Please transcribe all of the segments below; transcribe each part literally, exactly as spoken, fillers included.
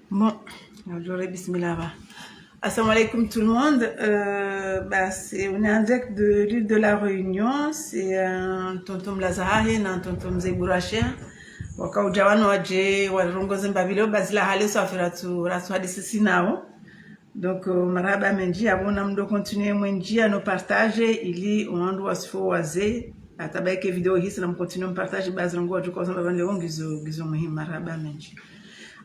Bon, bonjour et bismillah. Assalamu alaikum tout le monde. Euh, bah, c'est, on est en direct de l'île de la Réunion. C'est, euh, tonton Mlaza Hahe na tonton Mze Burashe. Waka udja wanu wadje warongoze mbapvi leo, basi la hale swafi ratsu, ratsu hadisi sinawo. Donc, euh, marahaba mendji, abona mdo continuer mwendji ano partager, ili wandru wasifo waze, hata baike video hisi na mcontinuer mpartager, basi rangu wadjuwa kwamba pvanu leo ngizo, ngizo muhimu, marahaba mendji.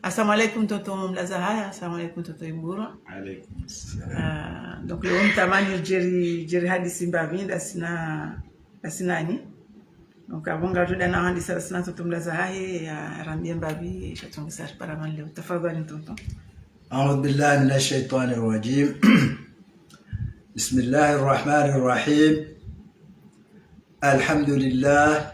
Assalamu alaikum, tonton Mlaza Hahe, assalamu alaikum, tonton Ibura. Alaikum salam. Ah, donc, leo mtamani djeri, djeri hadisi mbapvi, ndasi na, ndasi nanyi. Donc, avant ngarudjo dana handisa, ndasi na tonton Mlaza Hahe, ya rambie mbapvi, sha tongisa ripara pvanu leo. Tafadhali, tonton. أعوذ بالله من الشيطان الرجيم. بسم الله الرحمن الرحيم. الحمد لله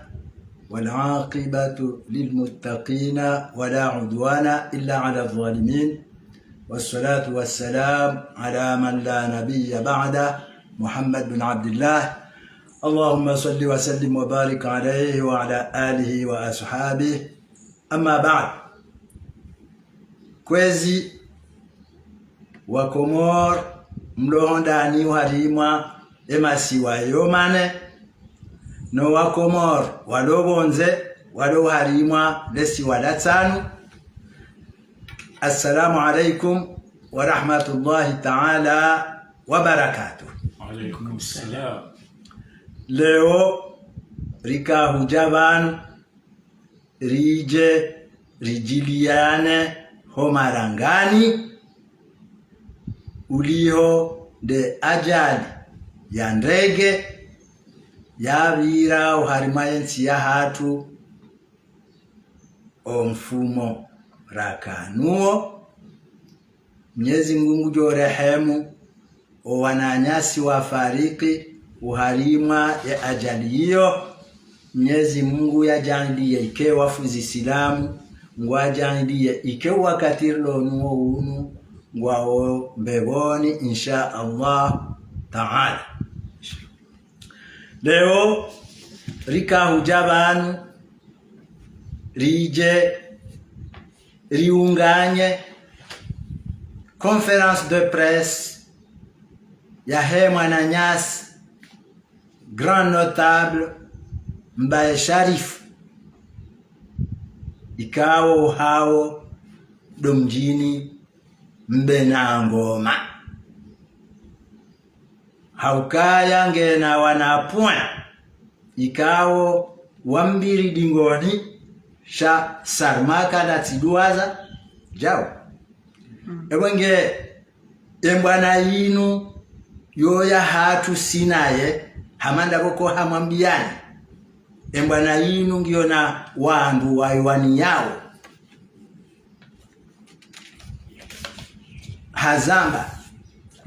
والعاقبة للمتقين ولا عدوان إلا على الظالمين. والصلاة والسلام على من لا نبي بعده محمد بن عبد الله. اللهم صل وسلم وبارك عليه وعلى آله وأصحابه. Amma baad. Kwezi Wakomori mlo hondani oharimwa emasiwa yo mane, no Wakomori walo pvondze walo oharimwa lesiwa la tsanu. Assalamu alaikum wa rahmatullahi ta'ala wa barakatuh. Wa alaikum salam. Leo rika hudja pvanu ridje ridjiliane ho marangani, uliho nde ajali ya ndege yapvira oharimwa yentsi yahatru omfumo rakanuwo. Mnyezi Mungu ngudjo rehemu owananyasi wafariki oharimwa ye ajali iyo. Mnyezi Mungu yadjaanliye ike wafu zisilamu, ngwadjaanliye ike wakati rilo nuwo unu, ngwawo mbepvoni, insha Allah Ta'ala. Leo rika hudja pvanu ridje riunganye conférence de presse yahe mwananyasi grand notable Mbaye Sharif, ikao hawo ndo mdjini Mbenangoma. Haukaya ngena wana point ikao wambiri dingoni, sha sarmaka la tsiduwaza djao. Ebwe nge embwana yinu yo yahatru sinaye, hama ndapvo ko hamwambiyani. Embwana yinu ngiyo na wandru wayiwaniyawo. Hazamba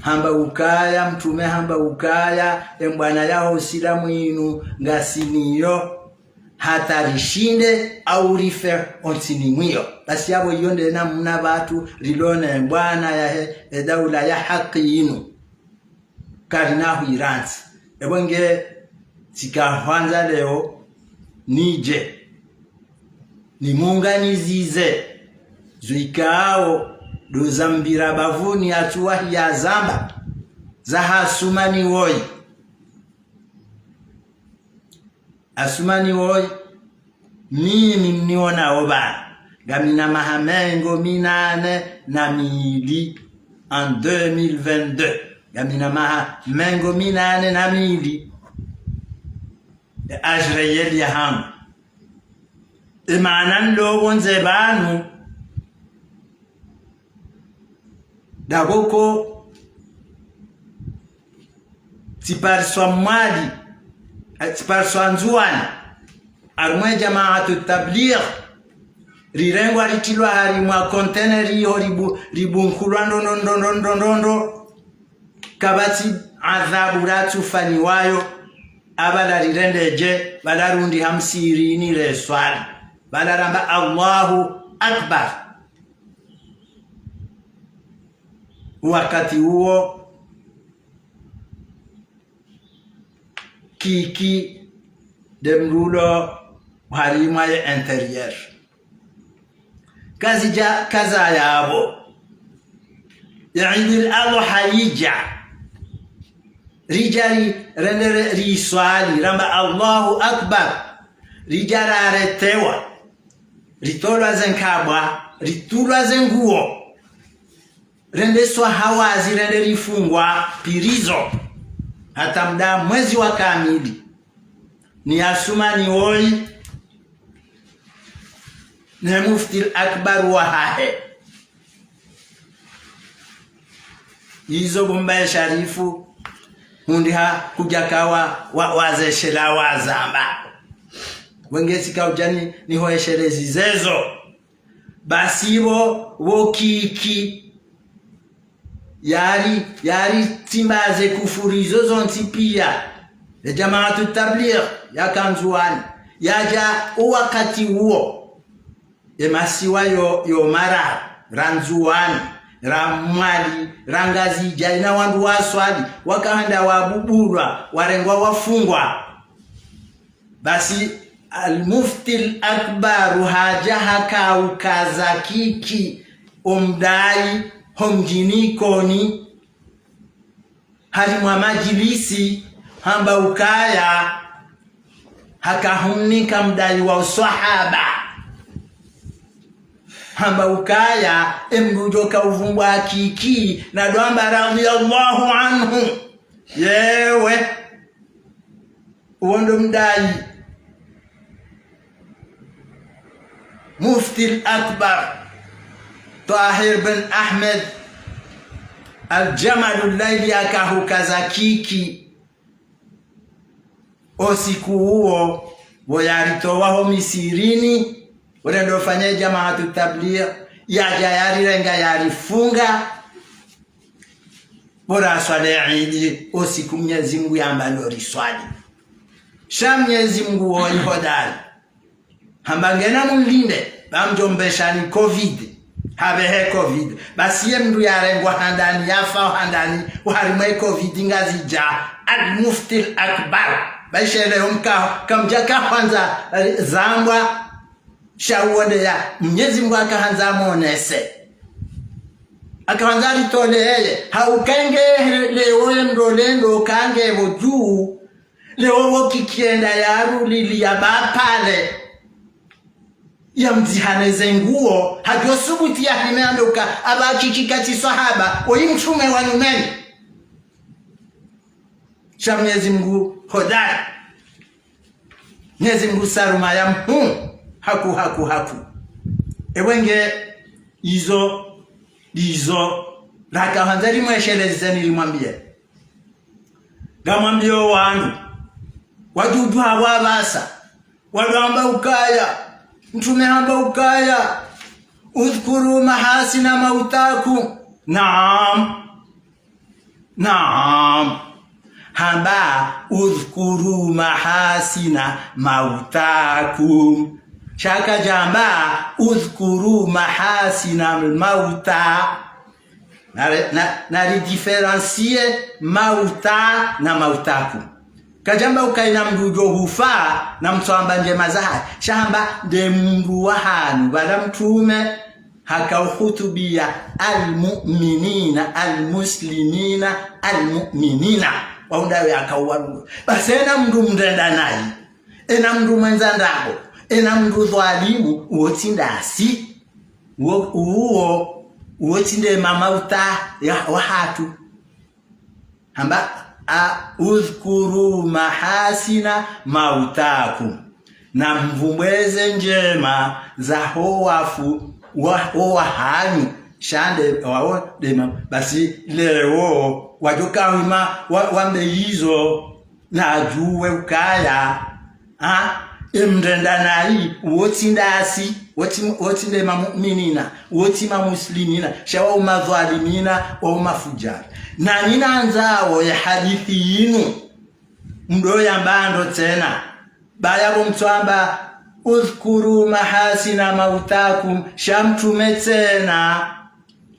hamba ukaya, mtrume hamba ukaya, embwana yaho silamu yinu ngasiniyo, hata rishinde au rife ontsini mwiyo. Basi yapvo iyo nde namna pvatru rilo ne embwana yahe edaula ya haki yinu. Karina hwirantsi. Ebwe nge tsika hwandza leo nidje nimunganyizize zo ikao ndo zambira bapvuni atsu wahi yazamba za ha Asumani woyi. Asumani woyi, mimi mnionao pvanu, ngamina maha mengo minane na mili, en deux mille vingt-deux. Ngamina maha mengo minane na mili. E âge réel yahangu. Emaana nilo pvondze pvanu, ndapvo ko tsipariswa Mwali, eh, tsipariswa Ndzuwani, harumwa e Jamaatu Tabligh, rirengwa ritrilwa harimwa conteneur iho ribu-, ribunkulwa ndo, ndo, ndo. Kapvatsi adhabu ratsufanyiwayo. Apvala rirende dje, pvala rundi ha msihirini reswali. Pvala ramba Allahu Akbar. Wakati uwo, Kiki nde mdru ulo harimwa ye intérieur. Kazidja kaza yapvo. Ye Eidil Adha yidja. Ridja ri, rende re, riswali, ramba Allahu Akbar. Ridja raretewa. Ritolwa ze nkabwa, ritulwa ze nguo. Rende swa hawazi, rende rifungwa prison. Hata muda mwezi wa kamili. Ni Asumani woyi, ne Mufti al-Akbar wahahe. Izo bo mbaye Sharifu, hundri ha kudjaka wa, wa, wazeshela wazamba. Wenge tsika udjani nihoeshelezi zezo. Basi pvo, pvo Kiki. Yari, yari tsimba ze kufuru izo zontsi piya. Ye Jamaatu Tabligh yaka Ndzuwani. Yadja o wakati uwo. Ye masiwa yo, yo mararu, ra Ndzuwani, ra Mwali, ra Ngazidja, ina wandru waswali, wakahenda wabubulwa, warengwa wafungwa. Basi, Al-Mufti al-Akbar hadja hakaukaza Kiki, o mdayi, ho mdjini Ikoni, harimwa madjilisi, hamba ukaya, hakahumnika mdayi wa uswahaba. Hamba ukaya, e mdru udjo ka uvumbwa Kiki, na ndo amba radhiyallahu anhu. Yewe. Uwo ndo mdayi. Mufti al-Akbar Tahir bin Ahmed al-Jamalullaili akahukaza Kiki. O usiku uwo, pvo yaritowa ho misihirini, pvo rende ufanya Jamaatu Tabligh, yadja yarirenga yarifunga, pvo raswali Idi, o usiku Mnyezi Mngu yamba ndo riswali. Sha Mnyezi Mngu woyi hodari. Hamba ngena munlinde, ba mdjo mbeshani covid. Hapvehe covid. Basi ye mndru yarengwa handani, yafa handani, uharimwa ye covid Ngazidja, Al-Mufti al-Akbar. Ba ishe leo mka, kamdjaka hwandza, eh, zambwa, sha uwo nde ya, Mnyezi Mngu akahandza amonese. Akahandza alitoleye, ha ukenge he, leo ye mndru lendo kange pvo dju, leo pvo Kiki yenda yarulili ya bapvale. Ya mdzihane ze nguo, hadjo subuti ya hime ando ka, amba Kiki katsi swahaba, oyi mtrume wa nyumeni. Sha Mnyezi Mngu hodari. Mnyezi Mngu saruma ya mhu, haku, haku, haku. Ewe nge, izo, izo, raka handza rimwesheleze ni rimwambiye. Ngamwambiyo wanu, wadudu hawa pvasa, wadu hamba ukaya, mtrume hamba ukaya, udhkuru mahasina mautakum. Naam. Naam. Hamba, udhkuru mahasina mautakum. Sha kadjamba, udhkuru mahasina mauta. Na, na, na ridifférencier mauta na mautakum. Kadjamba ukaya ina mndru udjo hufa na mtsoamba ndjema zahahe. Sha hamba nde mndru wa hanyu. Pvala mtrume haka uhutubiya almu'minina, almuslimina, almu'minina. Waundawe haka uwaruwe. Basi ena mndru mrenda nayi. Ena mndru mwendza ndrabo. Ena mndru dhwalimu, uwo tsi ndasi. Uwo, uwo, uwo tsi nde mamauta ya, wahatru. Hamba, a, udhkuru mahasina mautakum. Na mvumbweze ndjema za ho wafu wa, ho wahanyu. Sha nde, wawo, nde ma, basi leo, wadjo ka wima, wa, wambe izo, na adjuwe ukaya, ha? Emrenda nayi, uwo tsi ndasi, uwo tsi, uwo tsi nde mamu'minina, uwo tsi mamuslimina, sha wawo madhwalimina, wawo mafujari. Na nina ndzao ye hadisi yinu, Mdo yamba ndo tsena. Ba yapvo mtsuamba, "Udhkuru mahasina mautakum", sha mtrume tsena.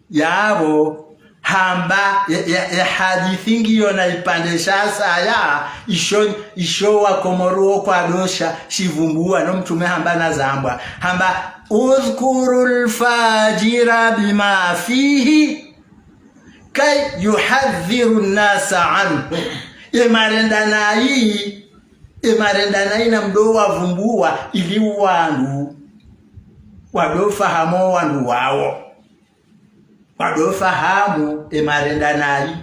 Yapvo, hamba, ya, ya, ya hadisi ngiyo na ipvandre sha saya, isho, isho wakomori wo kwadosha, shivumbuwa, no mtrume hamba na zambwa. Hamba, "Udhkuru lfajira bima fihi, kay yuhadhdhiru nnasa anhu." Ye marenda nayi, ye marenda nayi na mdo wavumbuwa ili wandru wado fahamu wandru wawo. Wado fahamu ye marenda nayi.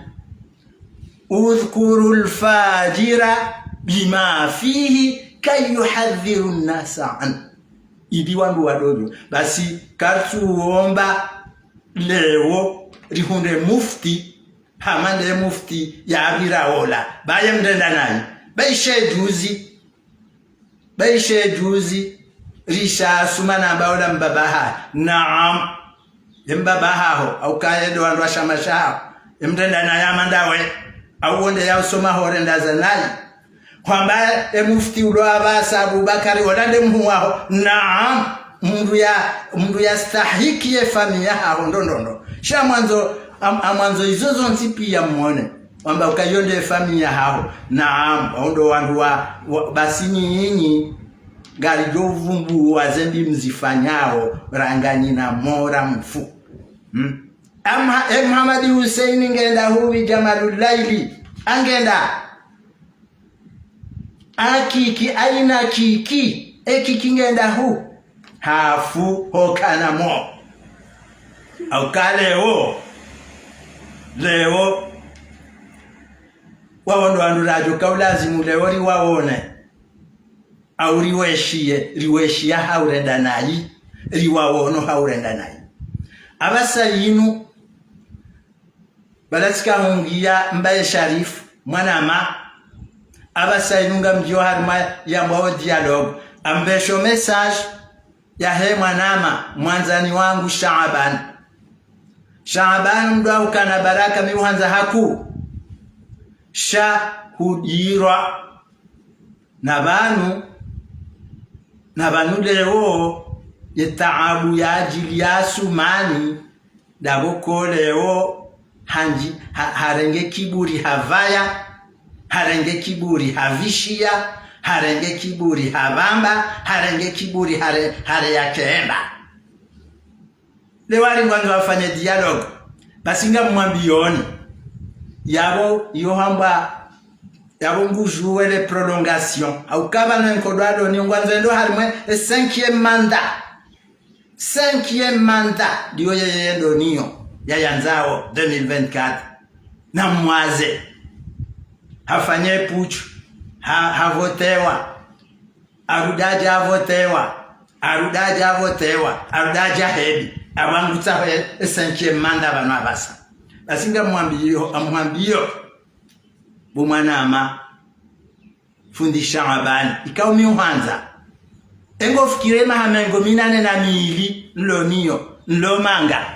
"Udhkuru lfajira bima fihi kay yuhadhdhiru nnasa anhu." Ili wandru wadodjo. Basi kartsuomba leo rihundre mufti, hama nde mufti ya apvira ola. Ba ye mrenda nayi. Ba ishe juzi. Ba ishe juzi, risha suma na amba ola mbaba ha. Naam. Ye mbaba haho, au kaye ndo wandru wa shama shaho. Ye mrenda nayi hama ndawe. Au wonde ya usoma ho renda za nayi. Hwamba ye mufti ulo apvasa Abubakari, ola nde mhuu waho. Naam. Mndru ya, mndru ya stahiki ye famiyi yaho, ndo, ndo, ndo. Sha mwandzo, am-, amwandzo izo zontsi piya mwone. Wamba uka iyo nde famiyi yaho. Naam, wao ndo wandru wa, wa, basi nyinyi, ngaridjo vumbuwa ze mbi mzifanyao, ranganyina mora mfu. Hmm? Amha-, e Muhammad Hussein ngenda hu, bi Jamalul Laili. Angenda. Akiki, aina kiki. E kiki ngenda hu. Hafu hokana mo. Au ka leo. Leo. Wao ndo wandru radjo ka ulazimu leo riwaone. Au riweshiye, riweshiya ha urenda nayi, riwaono ha urenda nayi. Apvasa yinu, bala tsika hungiya mbaye Sharifu, mwanama, apvasa yinu ngamdjo harimwa yambwao dialogue, ambesho message, yahe mwanama, mwandzani wangu Shaaban. Shaaban mdru ukana baraka mi uhandza haku. Sha hudirwa. Na pvanu, na pvanu leo, ye taabu ya ajili ya Asumani, ndapvo ko leo, hanji, ha, harenge kiburi havaya, harenge kiburi havishiya, harenge kiburi havamba, harenge kiburi hare, hare ya kemba. Leo ari ngwandzo wafanye dialogue. Basi ngamwambiyoni. Yapvo, iyo hamba, yapvo ngudjuwe le prolongation. Au ka pvanu enkodo ado ni ngwandzo endo harimwe e cinquième mandat. Cinquième mandat, ndiyo yeye ndo niyo, yayandzao deux mille vingt-quatre. Na mwaze. Hafanye putsch, ha, havotewa. Arudi adja avotewa. Arudi adja avotewa. Arudi adja hedi. Apvangutsa he, e cinquième mandat pvanu apvasa. Basi ngamwambiyo, amwambiyo. Bo mwanama. Fundi Shaabani, ikao mi uhandza. Engo fikire maha mengo minane na mili, nlo niyo, nlo manga.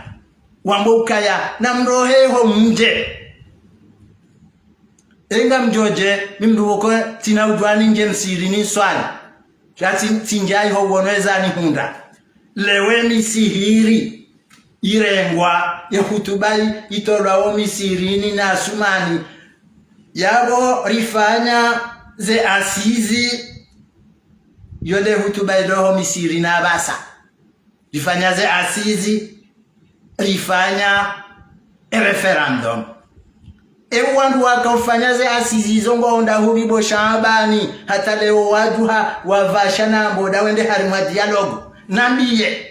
Wambo ukaya, na mrohe ho mdje. Enga mdjodje, mi mdru woko tsina udjwani nge msihiri ni swali. Sha tsi, tsi ndjai ho uono eza ni hundra. Lewe misihiri. Irengwa, ye hutuba i, itolwa wo misihirini na Asumani. Yapvo rifanya ze assises, yo nde hutuba ilo ho misihirini apvasa. Rifanya ze assises, rifanya e référendum. E wandru waka ufanya ze assises izo ngwaonda hupvi bo Shaabani, hata leo wadjuha wapvasha na mboda wende harimwa dialogue. Nambiye.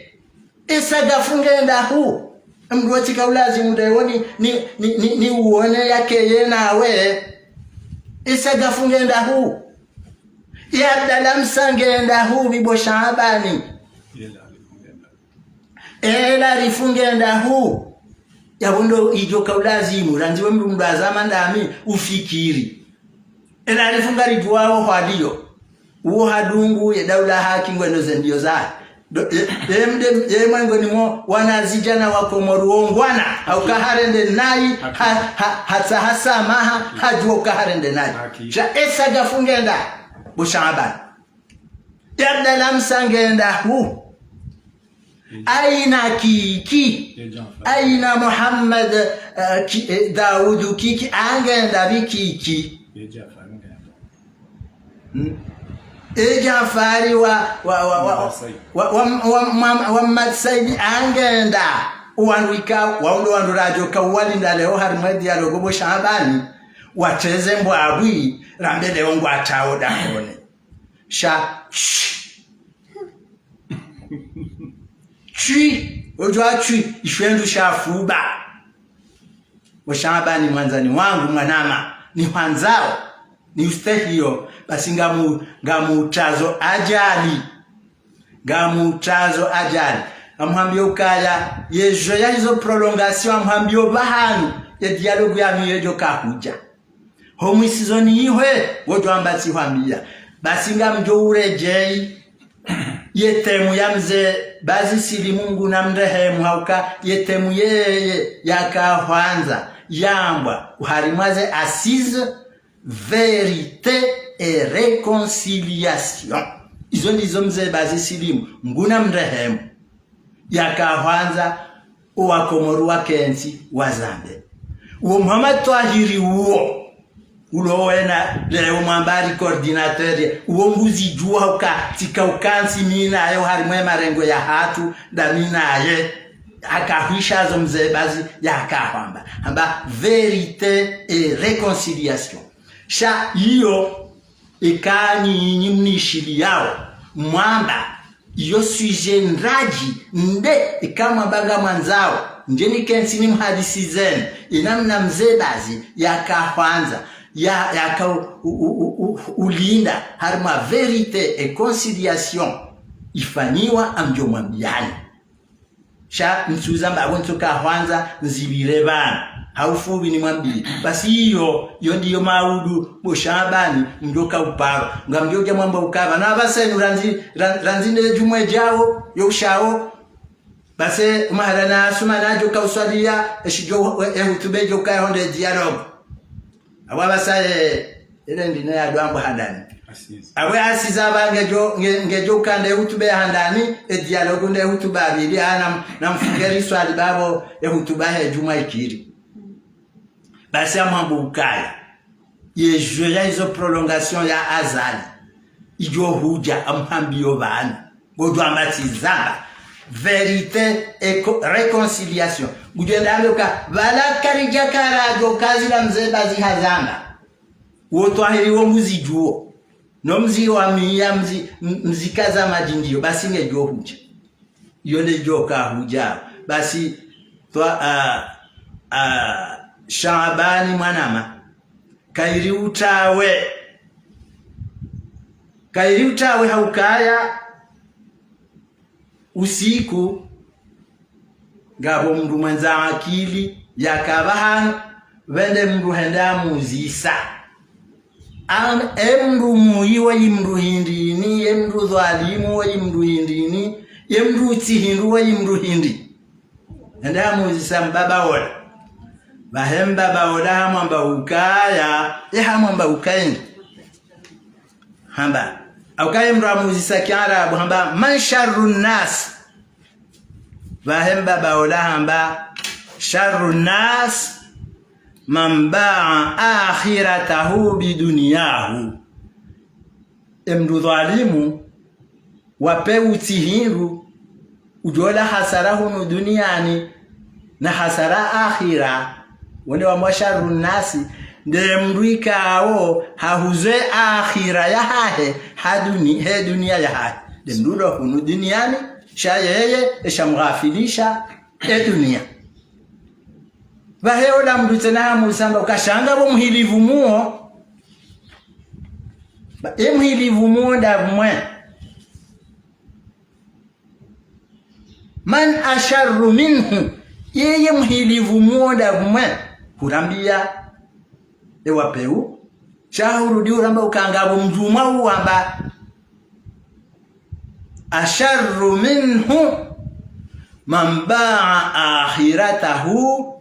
Isa gafu ngenda hu. Mdru wotsika ulazimu ndewo ni, ni, ni, ni, ni uone yakeye nawe. Isa gafu ngenda hu. Ya Abdallah Msa ngenda hu, bibo Shaabani. Ela rifu ngenda hu. Yapvo ndo idjo ka ulazimu, randzi we mdru mdru azama ndami, ufikiri. Ela rifu ngaridjuwao hwaliyo. Uwo hadungu ye daula haki ngwendo ze mbiyo zahe. Do, ye, ye mde, ye mwengoni mwa wanazidjana wa Komori wongwana, hauka harende nayi, ha, ha, hatsaha samaha, hadjuwa uka harende nayi. Sha Esa Gafu ngenda, bo Shaabani. Ye Abdallah Msa ngenda hu. Aina Kiki. Aina Muhammad, eh, Ki-, eh, Daudu Kiki, angenda bi Kiki. Hmm. E Djanfari wa, wa, wa, wa, wa, wa, wa, wa, wa Mad Saidi angenda. Uwandru ika, waundo wandru radjo ka uwalinda leo harimwa e dialogue bo Shaabani. Watseze mbwabwi, rambe leo ngwatao dahoni. Sha, shh. Tswi, odjwa tswi, ishwendru sha fuba. Bo Shaabani mwandzani wangu mwanama, nihwandzao, niustehiyo, basi ngamu-, ngamutsazo ajali. Ngamutsazo ajali. Ngamhwambiyo ukaya, yedjo ya hizo prolongation, ngamhwambiyo pvahanu, ye dialogue yanu yedjo kahudja. Ho mwisizoni ihwe, wodjo amba tsihwambiya. Basi ngamdjo uredjeyi, ye thème ya mze Bazi Silimu, Mngu namrehemu, hauka ye thème yeye yaka hwandza yambwa oharimwa ze assises, vérité et réconciliation. Izo ndizo mze Bazi Silimu, Mngu namrehemu, yaka hwandza owakomori wakentsi wazambe. Uwo Muhammad Twahiri uwo, ulo wena leo mwamba ari coordinateur, uwo nguzidjuwa uka tsika ukantsi mi naye oharimwa e marengo yahatru, nda mi naye, akahwisha zo mze Bazi yaka hwamba. Hamba vérité et réconciliation. Sha iyo, eka nyinyi mnishiliyao, mwamba, iyo sujet ndradji, nde, eka mwamba ngamwandzao, ndje nikentsi nimhadisizeni, inamna mze Bazi yaka hwandza, ya, yaka u-, u-, u-, u-, ulinda, harimwa vérité et réconciliation, ifanyiwa ngamdjo mwambiyani. Sha ntsuza mba, abo ntsuka hwandza nzipvire pvanu. Ha ufupvi nimwambiye. Basi iyo, iyo ndiyo maudu, bo Shaabani, mdjo ka uparo. Ngamdjo dja mwamba ukaya, na apvasa inu randzi, ran-, randzi ne djumwa idjao, yo ushao. Basi, mahala na Asumani adjo ka uswaliya, eshidjo, e, e hutuba idjo ka yahondre dialogue. Apvo apvasa ye, ile ndine ya dwambo handani. Assises. Apvo assises apva ngedjo, nge-, ngedjo kande hutuba ya handani, e dialogue nde hutuba mbili, ha, na, na mfungeri swali babo, e hutuba he djumwa ikiri. Basi ngamhwambo ukaya, ye jeu ya izo prolongation ya Azali, idjo hudja ngamhwambiyo pvanu. Ngodjo amba tsi zamba. Vérité et co-, réconciliation. Ngudjo enda ambe uka, pvala karidja kara djo kazi la mze Bazi hazamba. Wo Twahiri wo muzidjuwo. No mzi wa miya mzi, m-, mzi kaza madjindiyo, basi ngedjo hudja. Iyo ndedjo ka hudja. Basi, twa, a, a, Shaabani mwanama. Kayiri utawe. Kayiri utawe ha ukaya usiku, ngapvo mndru mwendza akili, yaka pvahanu, pvende mndru hende hamuzisa. Am-, e mndru mwi woyi mndru hindri ni, e mndru dhwalimu woyi mndru hindri ni, e mndru tsi hindru woyi mndru hindri. Hende hamuzisa mbaba wola. Pvahe mbaba wola hamwamba ukaya, e hamwamba ukaya ndi. Hamba. Hauka ye mndru hamuzisa kiarabu, hamba, "Man sharru nas?" Pvahe mbaba wola hamba, "Sharru nas man ba'a akhiratahu bidunyahu." E mndru dhwalimu, wa peu tsi hindru, udjo ola hasara hunu duniyani, na hasara akhira, wone wambwa sharru nasi, nde mndru ikao hahuze akhira yahahe, ha duni-, he duniya yahahe. Nde mndru ulo hunu duniyani, sha yeye, esha mghafilisha, e duniya. Pvahe ola mndru tsena hamuzisa amba uka sha ngapvo muhilivu muo. Ba, e muhilivu muo nda mwe. Man asharru minhu, yeye muhilivu muo nda mwe. Hurambiya, ewa peu. Sha hurudi huramba uka ngapvo mndru mwa uwamba. أشر منه من باع آخرته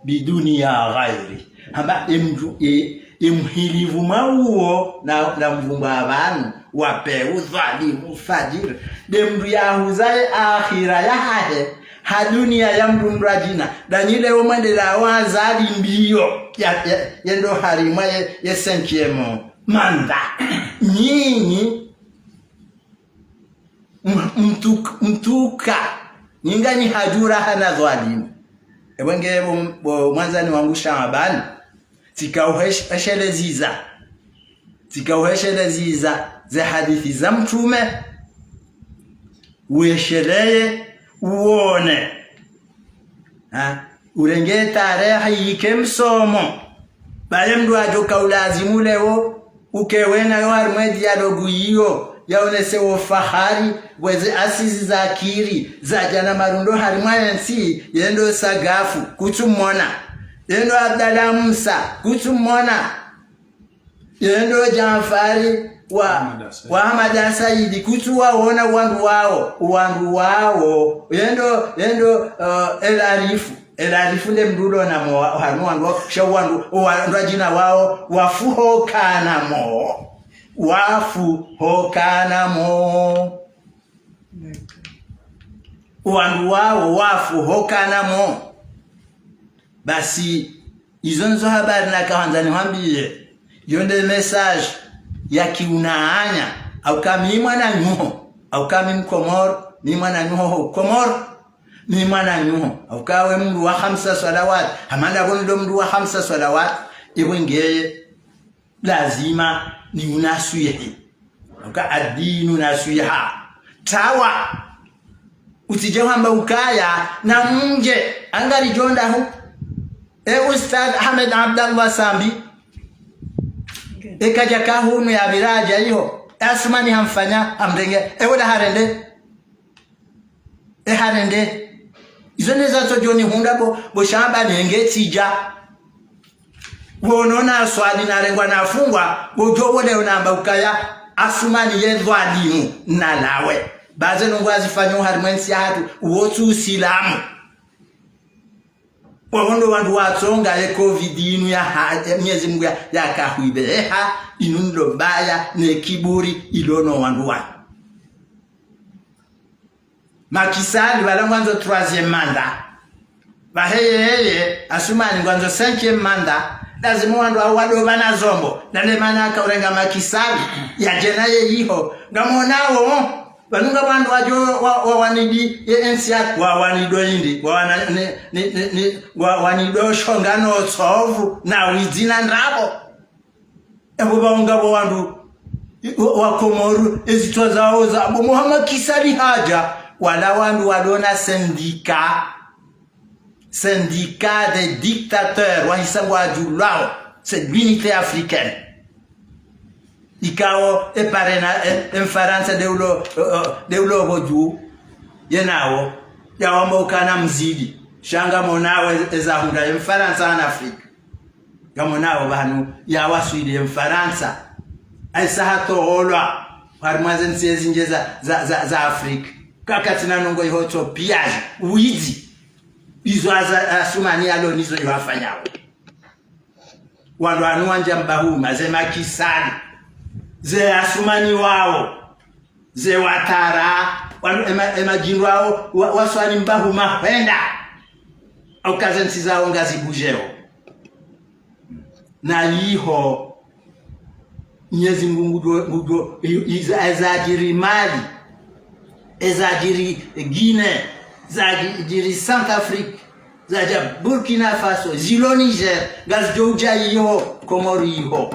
بدنيا غيره. Hamba emndru, e, emhilivu mwa uwo na, na mvumba pvanu, wa pewu, dhwalimu, fajiri. Nde mndru yahuza ye akhira yahahe, ha duniya ya mndru mndru adjina. Danyile wo mwendela wa zali mbiyo, ya, ya, yendo harimwa ye, ye cinquième mandat. Nyinyi, m-, mtuk-, mtuka, nyinganyi hadjura hana dhwalimu. Ebwe nge bo, bo mwandzani wangu Shaabani, tsika uhesh-, hesheleza. Tsika uhesheleza ze hadisi za mtrume. Uesheleye, uone. Ha? Urenge tarehi yike msomo. Pvale mndru yadjo ka ulazimu leo, uke wena yo harimwa ye dialogue yiyo, yaonese wo fahari, weze assises za akili, zadja na marundo harimwa yentsi, yendo Sagafu, kutsu mwona. Yendo Abdallah Musa, kutsu mwona. Yendo Djanfari wa, Hamada Saidi. Wa Hamada Saidi, kutsu waona wandru wawo, wandru wawo. Yendo, yendo, eh, El Arifu. El Arifu nde mndru ulo na mo, harimwa wandru wawo, sha wandru, wandru adjina wawo, wafuhokana mo. Wafuhokana mo. Wandru wawo, wafuhokana mo. Basi, izo ndzo habari naka hwandza nihwambiye. Yo nde message ya kiunanya. Hauka mi mwananyaho. Hauka mi Mkomoro. Mi mwananyaho ho Komoro. Mi mwananyaho. Hauka we mndru wa hamsa swalawat. Hamanda bo ndo mndru wa hamsa swalawat. Ewe ngeye. Lazima ni unaswihi. Hauka ad-dinu nasiha. Tawa. Utsidje hwamba ukaya na mndje, angaridjo ndahu. E Ustadh Ahmed Abdallah Sambi. E kadja ka hunu ya biraja iyo. E Asumani hamfanya, hamrenge. E wola harende. E harende. Izo nde zatsodjo nihundra bo, bo Shaabani enge tsidja. Wono naswali narengwa nafungwa, bo djo bo leo namba ukaya, Asumani ye dhwalimu, nalawe. Ba ze ndrongoo zifanywa harimwa yentsi yahatru, uwo tsi Usilamu. Wawo ndo wandru watsonga ye covid inu ya ha-, ya Mnyezi Mungu ya, yakahwibeha, inu ndo baya, ne kiburi, ilo no wandru wanu. Macky Sall, pvala ngwandzo troisième mandat. Pvahe yeye, Asumani ngwandzo cinquième mandat. Lazima wandru wawo wadopvana zombo. Nde mana akaurenga Macky Sall, yadje naye iho. Ngamonawo, pvanu nga wandru wadjo wa, wa, wanidi, ye N C R, wa, wanido indi, wa, wana, ni, ni, ni, ni, wa, wanido shonga no tsovu, na widzi na ndrabo. Epvo pvaunga pvo wandru, wa, wa Komoro, ezitswa zawo za, bo Mohamed Macky Sall hadja, wala wandru walona syndicat, syndicat des dictateurs, wahisa ngwadjulwawo, c'est l'unité africaine. Ikao, e parena, e, e Mfarantsa nde ulo, e, e, nde ulo pvo dju, yenawo, yawamba ukana mzidi, sha ngamonawo e, eza hundra, e Mfarantsa en Afrique. Ngamonawo pvanu yawaswili ye Mfarantsa. Ayisa hatoolwa harimwa ze ntsi ezindji za, za, za, za Afrika. Kakatsina ndrongoo iho tso pillage, widzi. Izo aza, Asumani yalo nizo iho afanyawo. Wandru wanu wandja mbahuma, ze Macky Sall, ze Asumani wawo. Ze Ouattara, wanu ema, emadjindru wawo, wa, waswali mbahuma hwenda. Hauka ze ntsi zawo ngazibudjeo. Na iho, Mnyezi Mungu ngudjo, ngudjo, i, i, eza, ezadjiri Mali, ezadjiri Guinée, zadjiri Centrafrique, zadja Burkina Faso, zilo Niger, ngazidjo udja iho, Komoro iho.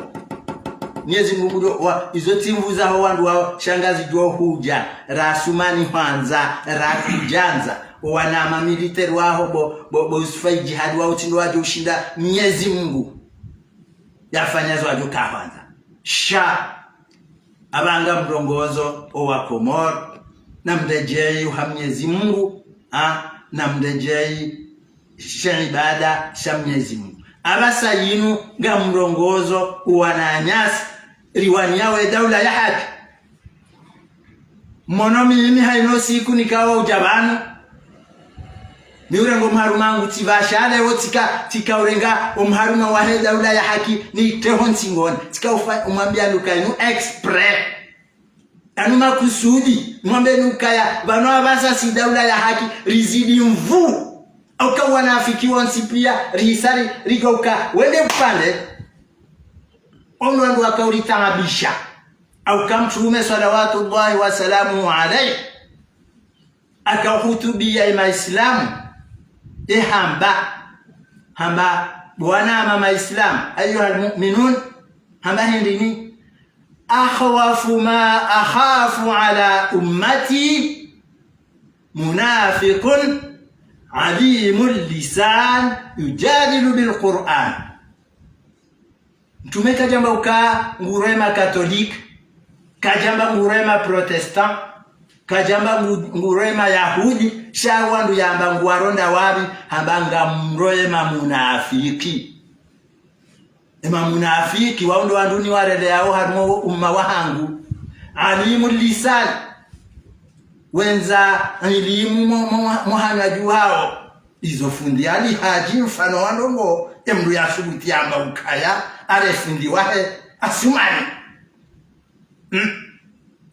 Mnyezi Mungu ndo wa, izo tsimvu zaho wandru wawo, sha ngazidjo hudja, ra Asumani hwandza, ra kudjandza, wana mamilitaire waho bo, bo, bo Yusufa Idjihadi wawo tsi ndo wadjo ushinda, Mnyezi Mungu yafanya zo wadjo kahwandza. Sha, apvaha ngamrongozo owa Komoro, namredjeyi uha Mnyezi Mungu, ha, namredjeyi she ibada sha Mnyezi Mungu. Apvasa yinu ngamrongozo owananyasi, riwaniyawo e daula ya haki. Mwono mimi hayina siku nikao udja pvanu, niurengo mharuma wangu tsipvasha leo tsika, tsika urenga omharuma wahe daula ya haki nitreho ntsingoni. Tsika ufa, umwambia nuka inu exprès. Anu makusudi, mwambe nukaya, pvanu apvasa si daula ya haki, rizidi mvu. Auka wanafiki wontsi pia, rihisari, rigauka, wende upande. Ono wandu waka uritaabisha. Auka Mtrume swalawatullahi wa salamuhu alayhi, aka uhutubia ema Islamu, ehamba, hamba, bo wanama ma Islamu, ayyuhal mu'minun, hamba hindrini, أخوف ما أخاف على أمتي منافق عليم اللسان يجادل بالقرآن. Mtrume kadjamba uka ngurema catholique, kadjamba ngurema protestant, kadjamba ngu-, ngurema yahudi, sha wandu yamba nguwaronda wapvi, hamba ngamrema munafiki. Ema munafiki, wao ndo wandu niwareleao harumwa umma wahangu. Alimu lisan. Wendza ilimu mo, mo, mo hana dju hao. Izo fundi Ali Hadji mfano wa ndrongo, emndru yasubuti yamba ukaya, are fundi wahe Asumani. Hmm?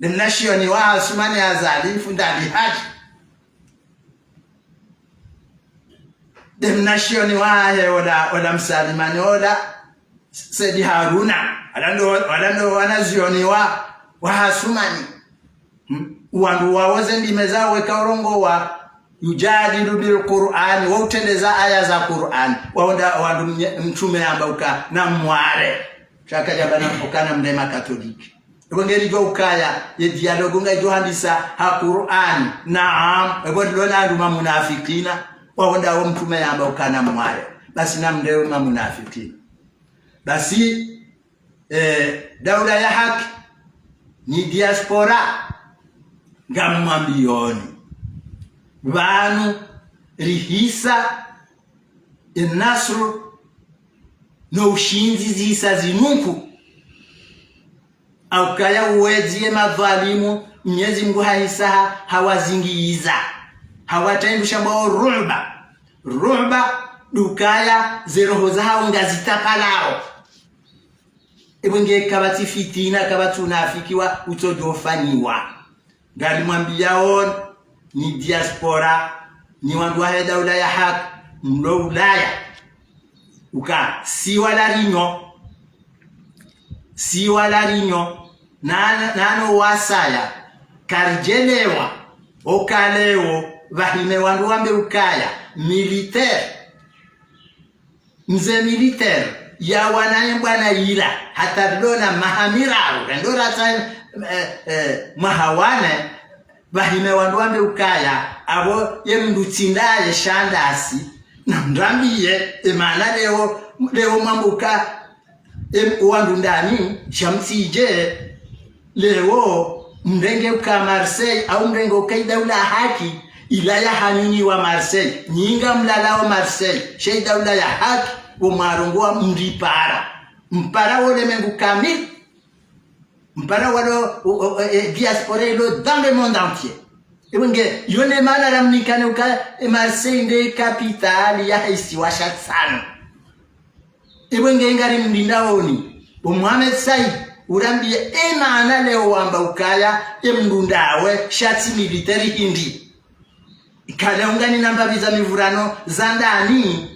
Nde mnashioni wa Asumani Azali, fundi Ali Hadji. Nde mnashioni wahe ola, ola msalimani ola, Saidi Haruna. Wala ndo, wala ndo wanazioni wa, wa Asumani. Hmm? Wandu wawo ze ndimi zawo weka urongowa, yujadilu bil Qur'an, wa utrendeza aya za Qur'an. Wao nda wandu mnye-, Mtrume yamba uka namware. Sha kadjamba na uka namrema catholique. Epvo ngeridjo ukaya, ye dialogue ngaidjo handisa ha Qur'an. Naam, epvo rilo na wandu mamunafikina, wao ndawo Mtrume yamba uka namware. Basi namreme mamunafikina. Basi, eh, daula ya haki, ni diaspora, ngamwambioni. Pvanu, rihisa, enasru, no ushindzi zisa zinuku. Aukaya uwedzi ye madhwalimu, Mnyezi Mngu hahisa ha, hawazingiza. Hawatendusha mbwao ruba. Ruba, dukaya, ze roho zahao ngazitapalao. Epvo nge kapvatsi fitina, kapvatsi unafiki wa, utsodjo fanyiwa. Ngarimwambiao nyi diaspora, nyi wandu wahe daula ya haki, mlo Ulaya. Uka, si wala rinyo, si wala rinyo, na, na, nano wasaya, karidjelewa, oka leo, pvahime wandu wambe ukaya, militaire, mze militaire, ya wanaye mbwana yila, hata rilo na maha miraru, rendo ratsa, eh, eh, mwaha wa ne, pvahime wandu wambe ukaya, apvo ye mndru tsi ndaye sha ndasi, namrambiye, emana leo, leo mwambuka, em, wandu ndani, sha mtsidje, leo, mrenge uka Marseille, au mrenge uka idaula haki, ila ya hanyunyi wa Marseille, nyi ngamlalao Marseille, sha idaula ya haki, wo mwarongowa mripara. Mpara wo lemengu kamili, mpara walo, o, o, e, diaspora ilo dans le monde entier. Epvo nge, yo ne mana ramnikane uka, e, Marseille nde capitale ya isiwa sha tsanu. Epvo nge ngarimlindaoni, bo Mohamed Said, urambiye emana leo wamba ukaya, emndru ndawe, sha tsi militaire hindri. Ikale ungani namba pviza mivurano za ndani.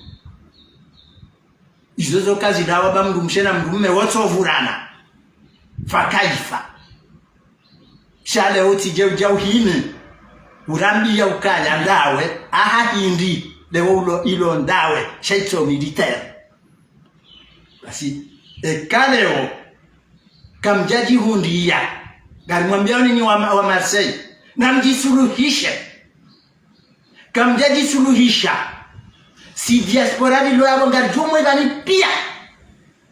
Izo zo kazilawa ba mndru mshe na mndru mme wotsovurana. Fakaifa. Sha leo tsidje udja uhime. Urambiya ukaya ndawe, aha hindri, leo ulo ilo ndawe, sha itso militaire. Basi, eka leo, kamdjadjihundriya. Ngarimwambiyaoni nyi wa, wa Marseille. Namdjisuluhishe. Kamdjadjisuluhisha. Si diaspora lilo yapvo ngaridjo mwelani piya.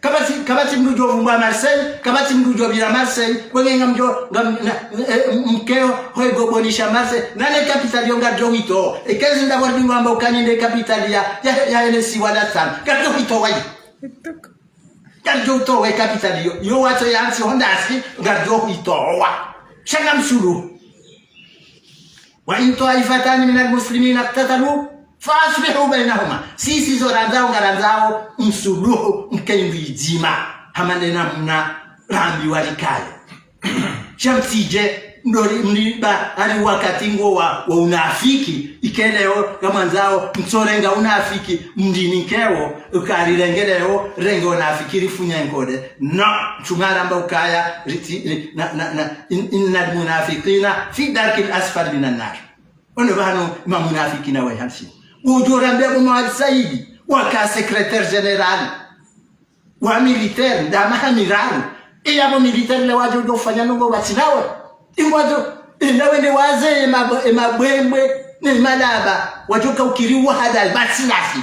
Kapvatsi, kapvatsi mndru udjo vumbwa Marseille, kapvatsi mndru udjo pvira Marseille, kwenge ngamdjo, ngam, na, eh, mkeo, hwego bonisha Marseille, nane capitale yo ngaridjo hwito. Ekezi ndapvo ridingo amba ukani nde capitale ya, ya, ya N S I wala tsanu. Ngaridjo hwito wayi. Ngaridjo utowa e capitale yo, yo watso yantsi hondasi, ngaridjo hwitowa. Sha ngamsuluhu. وإن طائفتان من المسلمين اقتتلوا فأصلحوا بينهما. Sisi zo randzao ngarandzao msuluhu, mkae ndo idzima. Hama nde namna rambiwa rikaye. Sha mtsidje, mdori mliba, hari wakati ngo wa, wa unafiki, ike leo, ngamwandzao, mtsorenga unafiki, mdini nkewo, ukari renge leo, renge unafiki rifunye nkode. No, mtrume haramba ukaya, riti, ri-, na, na, na, in, إن المنافقين في الدرك الأسفل من النار. Ono pvanu mamunafikina wa hansi. Udjo rambia bo Mohamed Said, waka secrétaire général wa militaire, nda maha miraru. Iya bo militaire le wadjo udjo fanya ndrongo pvatsina we. Ingwadjo, inda wende waze ema, emabwembwe, ne malaba, wadjo ka ukiri wahada, pvatsina si.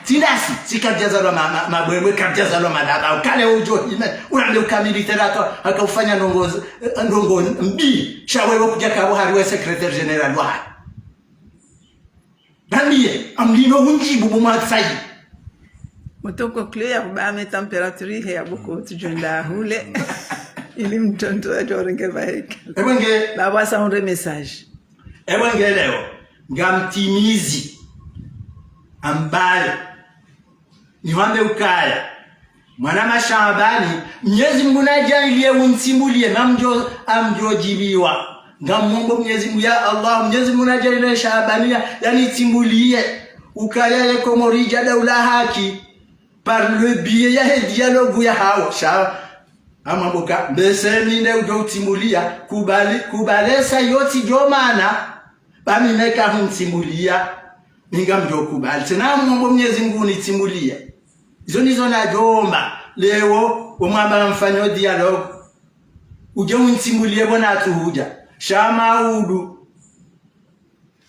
Tsi ndasi, tsi kadjazalwa ma, ma, mabwembwe, kadjazalwa malaba, ukale udjo, ime, urambe uka militaire haka, haka ufanya ndrongo, ndrongo mbi, sha wewe kudja kabo hari we secrétaire général wa. Rambiye, amlino undjibu bo Mohamed Said. Mutoko clé ya kubame température ihe ya boko tujenda hule. Ili mtondo adjo renge baheke. Ebwenge. Baba sa hundre message. Ebwenge leo, ngamtimizi. Ambale. Niwambe ukaya. Mwana ma Shaabani, Mnyezi Mungu nadjaanliye untsimbuliye, namdjo, amdjo djibiwa. Ngamombo Mnyezi Mungu, ya Allah, Mnyezi Mungu nadjaanliye Shaabani ya, yanitsimbuliye. Ukaya ye Komori idja daula haki, par le biais ya he dialogue ya hawo. Sha, amwamboka, mbese mi nde udjo utsimbuliya, kubali, kubali esa yotsi djo mana, ba mi neka huntsimbuliya, mi ngamdjo kubali. Tsena amwombo Mnyezi Mungu unitsimbuliye. Izo ndizo nadjomba, leo, wo mwamba mfanyo dialogue. Udje untsimbuliye bo natsu hudja. Sha maudu.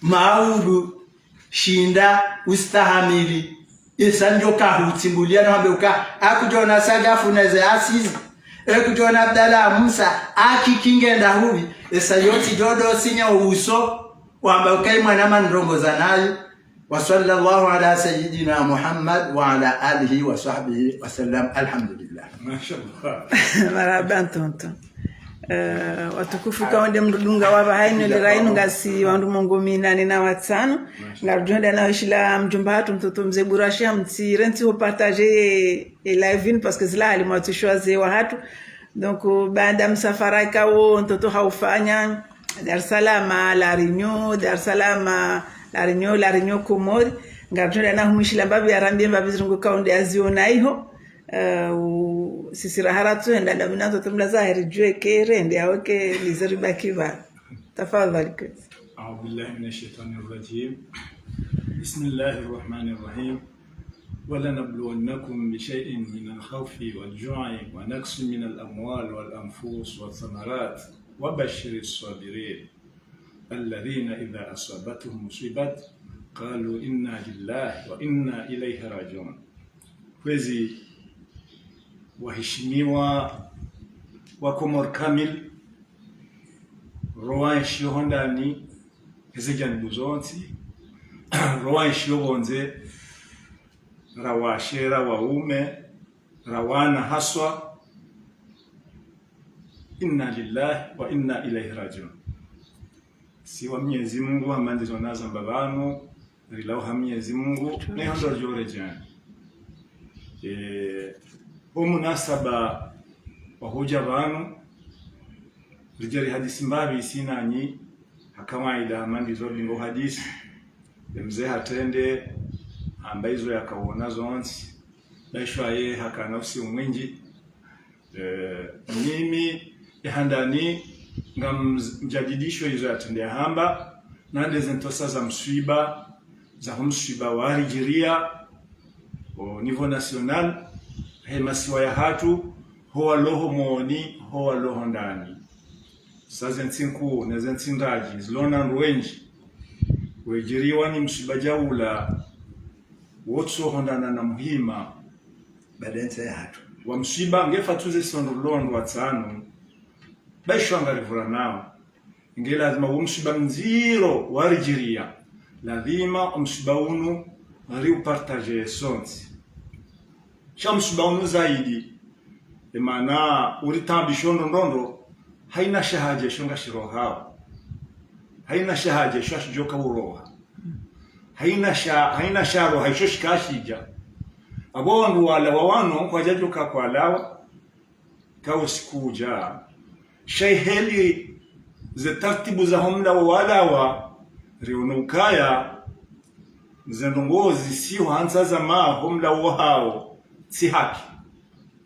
Maudu. Shinda. Ustahamili. Esa ndjo kahutsimbuliya no hambe uka. Akudjona Sagafu neze assises. Ekudjona Abdallah Musa. Akikinge nda hubi. Esa yotsi djo do sinya uso. Wamba uka imwana mandrongo zanayo. وصلى الله على سيدنا محمد وعلى آله وصحبه وسلم. الحمد لله. Mashallah. Marahaba ntonto. Eh, watukufu kaonde mrudunga wapva hainu lera inu ngasi wandru mengo minane na watsanu. Mashallah. Ngarudjo hwenda na wishila mdjomba hatru ntonto mze Burasha mtsi rentsi ho partager e, e live inu parce que zila hali mwatsu shwaze wahatru. Donc, baanda msafara kawo ntonto haufanya, Dar es Salaam, La Réunion, Dar es Salaam, La Réunion, La Réunion Comores. Ngarudjo hwenda na humwishila mbapvi yarambiye mbapvi zirungo kaonde aziona iho. Eh, u, sisi raha ratsu hwenda na mina ntonto mla zahiri djuwe ke rende, awo ke lizeri baki ba. Tafadhali kwezi. أعوذ بالله من الشيطان الرجيم. بسم الله الرحمن الرحيم. ولنبلونكم بشيء من الخوف والجوع ونقص من الأموال والأنفس والثمرات وبشر الصابرين الذين إذا أصابتهم مصيبة قالوا إنا لله وإنا إليه راجعون. Kwezi waheshimiwa wa Komori kamili, rowaenshio hondani, heze janibu zontsi, rowaenshio pvondze, ra washe, ra waume, ra wana haswa. إنا لله وإنا إليه راجعون. Si wa Mnyezi Mungu, hama ndizo nazamba pvanu, rilawa ha Mnyezi Mungu, ne hondro ridjo redjeni. Eh, o munasaba wa hudja pvanu, ridje rihadisi mbapvi si nanyi, ha kawaida hama ndizo ndingo hadisi, ye mze hatrende, hamba izo yakawona zontsi, baishwa ye hakana usiu mwindji, Eh, mimi, ya handani, ngamdjadidisho izo yatrende yahamba, nande ze ntrosa za mswiba, za ho mswiba waridjiriya, au niveau national, he masiwa yahatru, ho walo ho moni, ho walo ho ndani. Sa ze ntsi nkuu, ne ze ntsi ndradji, zilo na wandru wendji, wedjiriwa ni mswiba djaula, wotso hondana na muhima, baada ye ntsi yahatru. Wa mswiba, nge fatsuze sondro londro watsanu, baishwa ngarivura nao. Nge lazima wo mswiba mdziro waridjiriya. Lazima wo mswiba unu riupartager sontsi. Sha mswiba unu zaidi, emana uritaabisho ndrondrondro, Haina sha hadja isho ngashirohao. Haina sha hadja isho ashidjoka uroha. Haina sha, haina sha roha isho shika shidja. Apvo wandru walawa wanu kwadjadjoka kwalawa. Ka usiku udja. Sha heli ze taratibu za ho mlawo walawa, riono ukaya, ze ndrongoo zisiho hantsa zama ho mlawo hawo, tsi haki.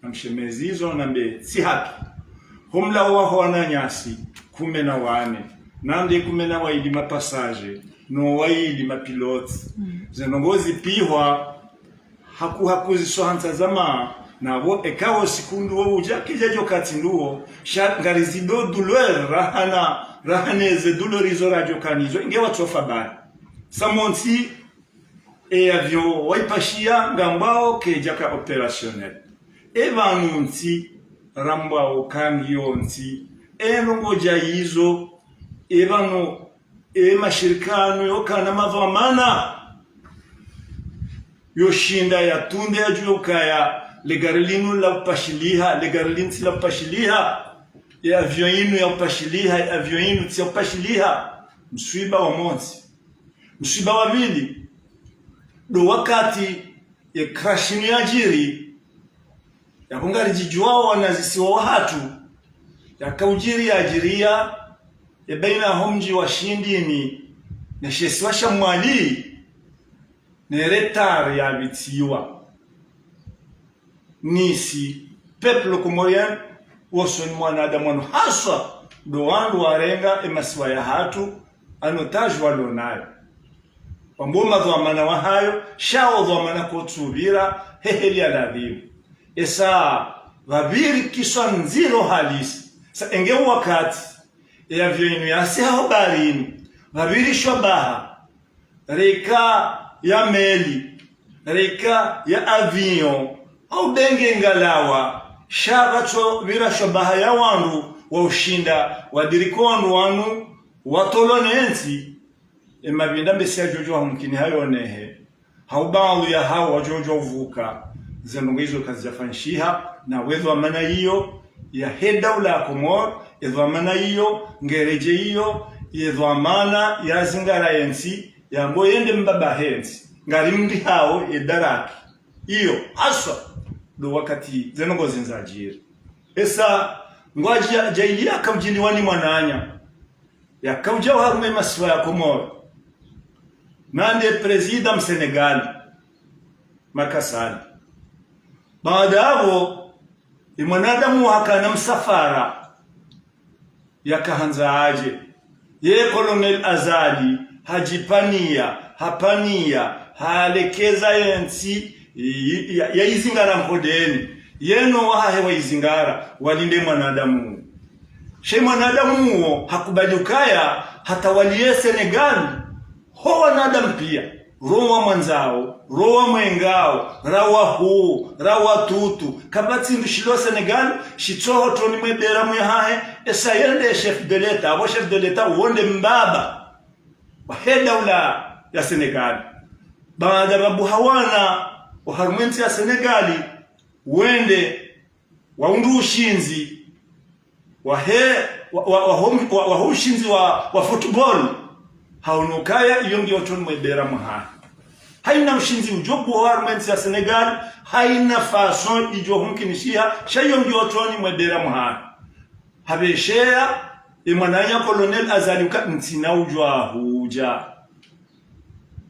Namshemeze izo nambe tsi haki. Ho mlawo waho wananyasi, kume na wane. Nande kume na wayili mapasaje, no wayili mapilote. Ze ndrongoo zipvihwa, haku, haku ziso hantsa zama, napvo eka wo usiku nduwo udja kidjadjoka tsi nduwo, sha ngarizido douleur, rahana, rahane ze douleur izo radjoka nizo, inge watsofa bari. Sa montsi, e avion wayipashiya ngambwao kaidjaka opérationnel. E pvanu ntsi, rambwao kangiyo ntsi, e ndrongoo dja izo, e pvanu, e mashirika yanu yokana madhwamana, yoshinda yatunde yadjuwe ukaya, le gari linu la upashiliha, le gari linu tsi la upashiliha, e avion inu ya upashiliha, e avion inu tsi ya upashiliha, mswiba wa montsi. Mswiba wa pvili, ndo wakati ye crash inu yadjiri, yapvo ngaridjidjuwao wanazisiwa wahatru, yakaudjiri yadjiriya, ye baina ho mdji wa Shindini, ne shisiwa sha Mwali, ne retard yapvitsiwa. Nisi, peuple comorien, wosoni mwanadamu wanu haswa, ndo wandru warenga e masiwa yahatru, en otage walonayo. Wambo madhwamana wahayo, sha wo dhwamana kotsupvira, he heli ya ladhimu. Esa, pvapviri kiswa ndziro halisi. Sa enge wakati, e avion inu yasiha ho baharini, pvapviri shwabaha, reka ya meli, reka ya avion, au benge ngalawa, sha pvatso pvira shwabaha ya wandru wa ushinda, wadiriko wandru wanu, watolwa ne ntsi, e mapvinda mbesi yadjodjo ha mkini hayo nehe. Hau baadhwi yahawo wadjodjo uvuka, ze ndrongoo izo kazidjafanyishiha, na we dhwamana iyo, yahe daula ya Komori, e dhwamana iyo, ngeredje iyo, ye dhwamana ya zingara ye ntsi, yambo yende mbaba he ntsi, ngarimdihao ye daraki. Iyo, haswa, ndo wakati ze ndrongoo zinu zadjiri. Esa, ngwadja, djaili yakaudjiliwa ni mwananya. Yakaudja oharumwa e masiwa ya Komori. Nande président Msenegali, Macky Sall. Baada yapvo, e mwanadamu hakana msafara, yakahandza adje. Ye Colonel Azali, hadjipvaniya, hapvaniya, halekeza ye ntsi, ya, ya, ya izingara nkodeni. Yeno wahahe wa izingara, walinde mwanadamu. She mwanadamu uwo hakubali ukaya hatawaliye Senegal, ho wanadamu piya, ro wamwandzao, ro wamwengao, ra wahuu, ra watutu, kapvatsi ndru shilo Senegal, shitsoho toni mwe bera mwe hahe, esa yende chef de l'État, apvo chef de l'État uwo nde mbaba wahe daula ya Senegal. Baada pvabuha wana oharumwa e ntsi ya Senegal, wende waundru ushindzi, wahe, wa, wa, wa, hom- wa, waho ushindzi wa, wa football, haono ukaya iyo ngiyo toni mwe bera mwahahe. Haina ushindzi udjo buha harumwa e ntsi ya Senegal, haina façon idjo humkinishiha, sha iyo ngiyo toni mwe bera mwahahe. Hapvesheya, e mwananya Colonel Azali uka ntsina udjo ahudja.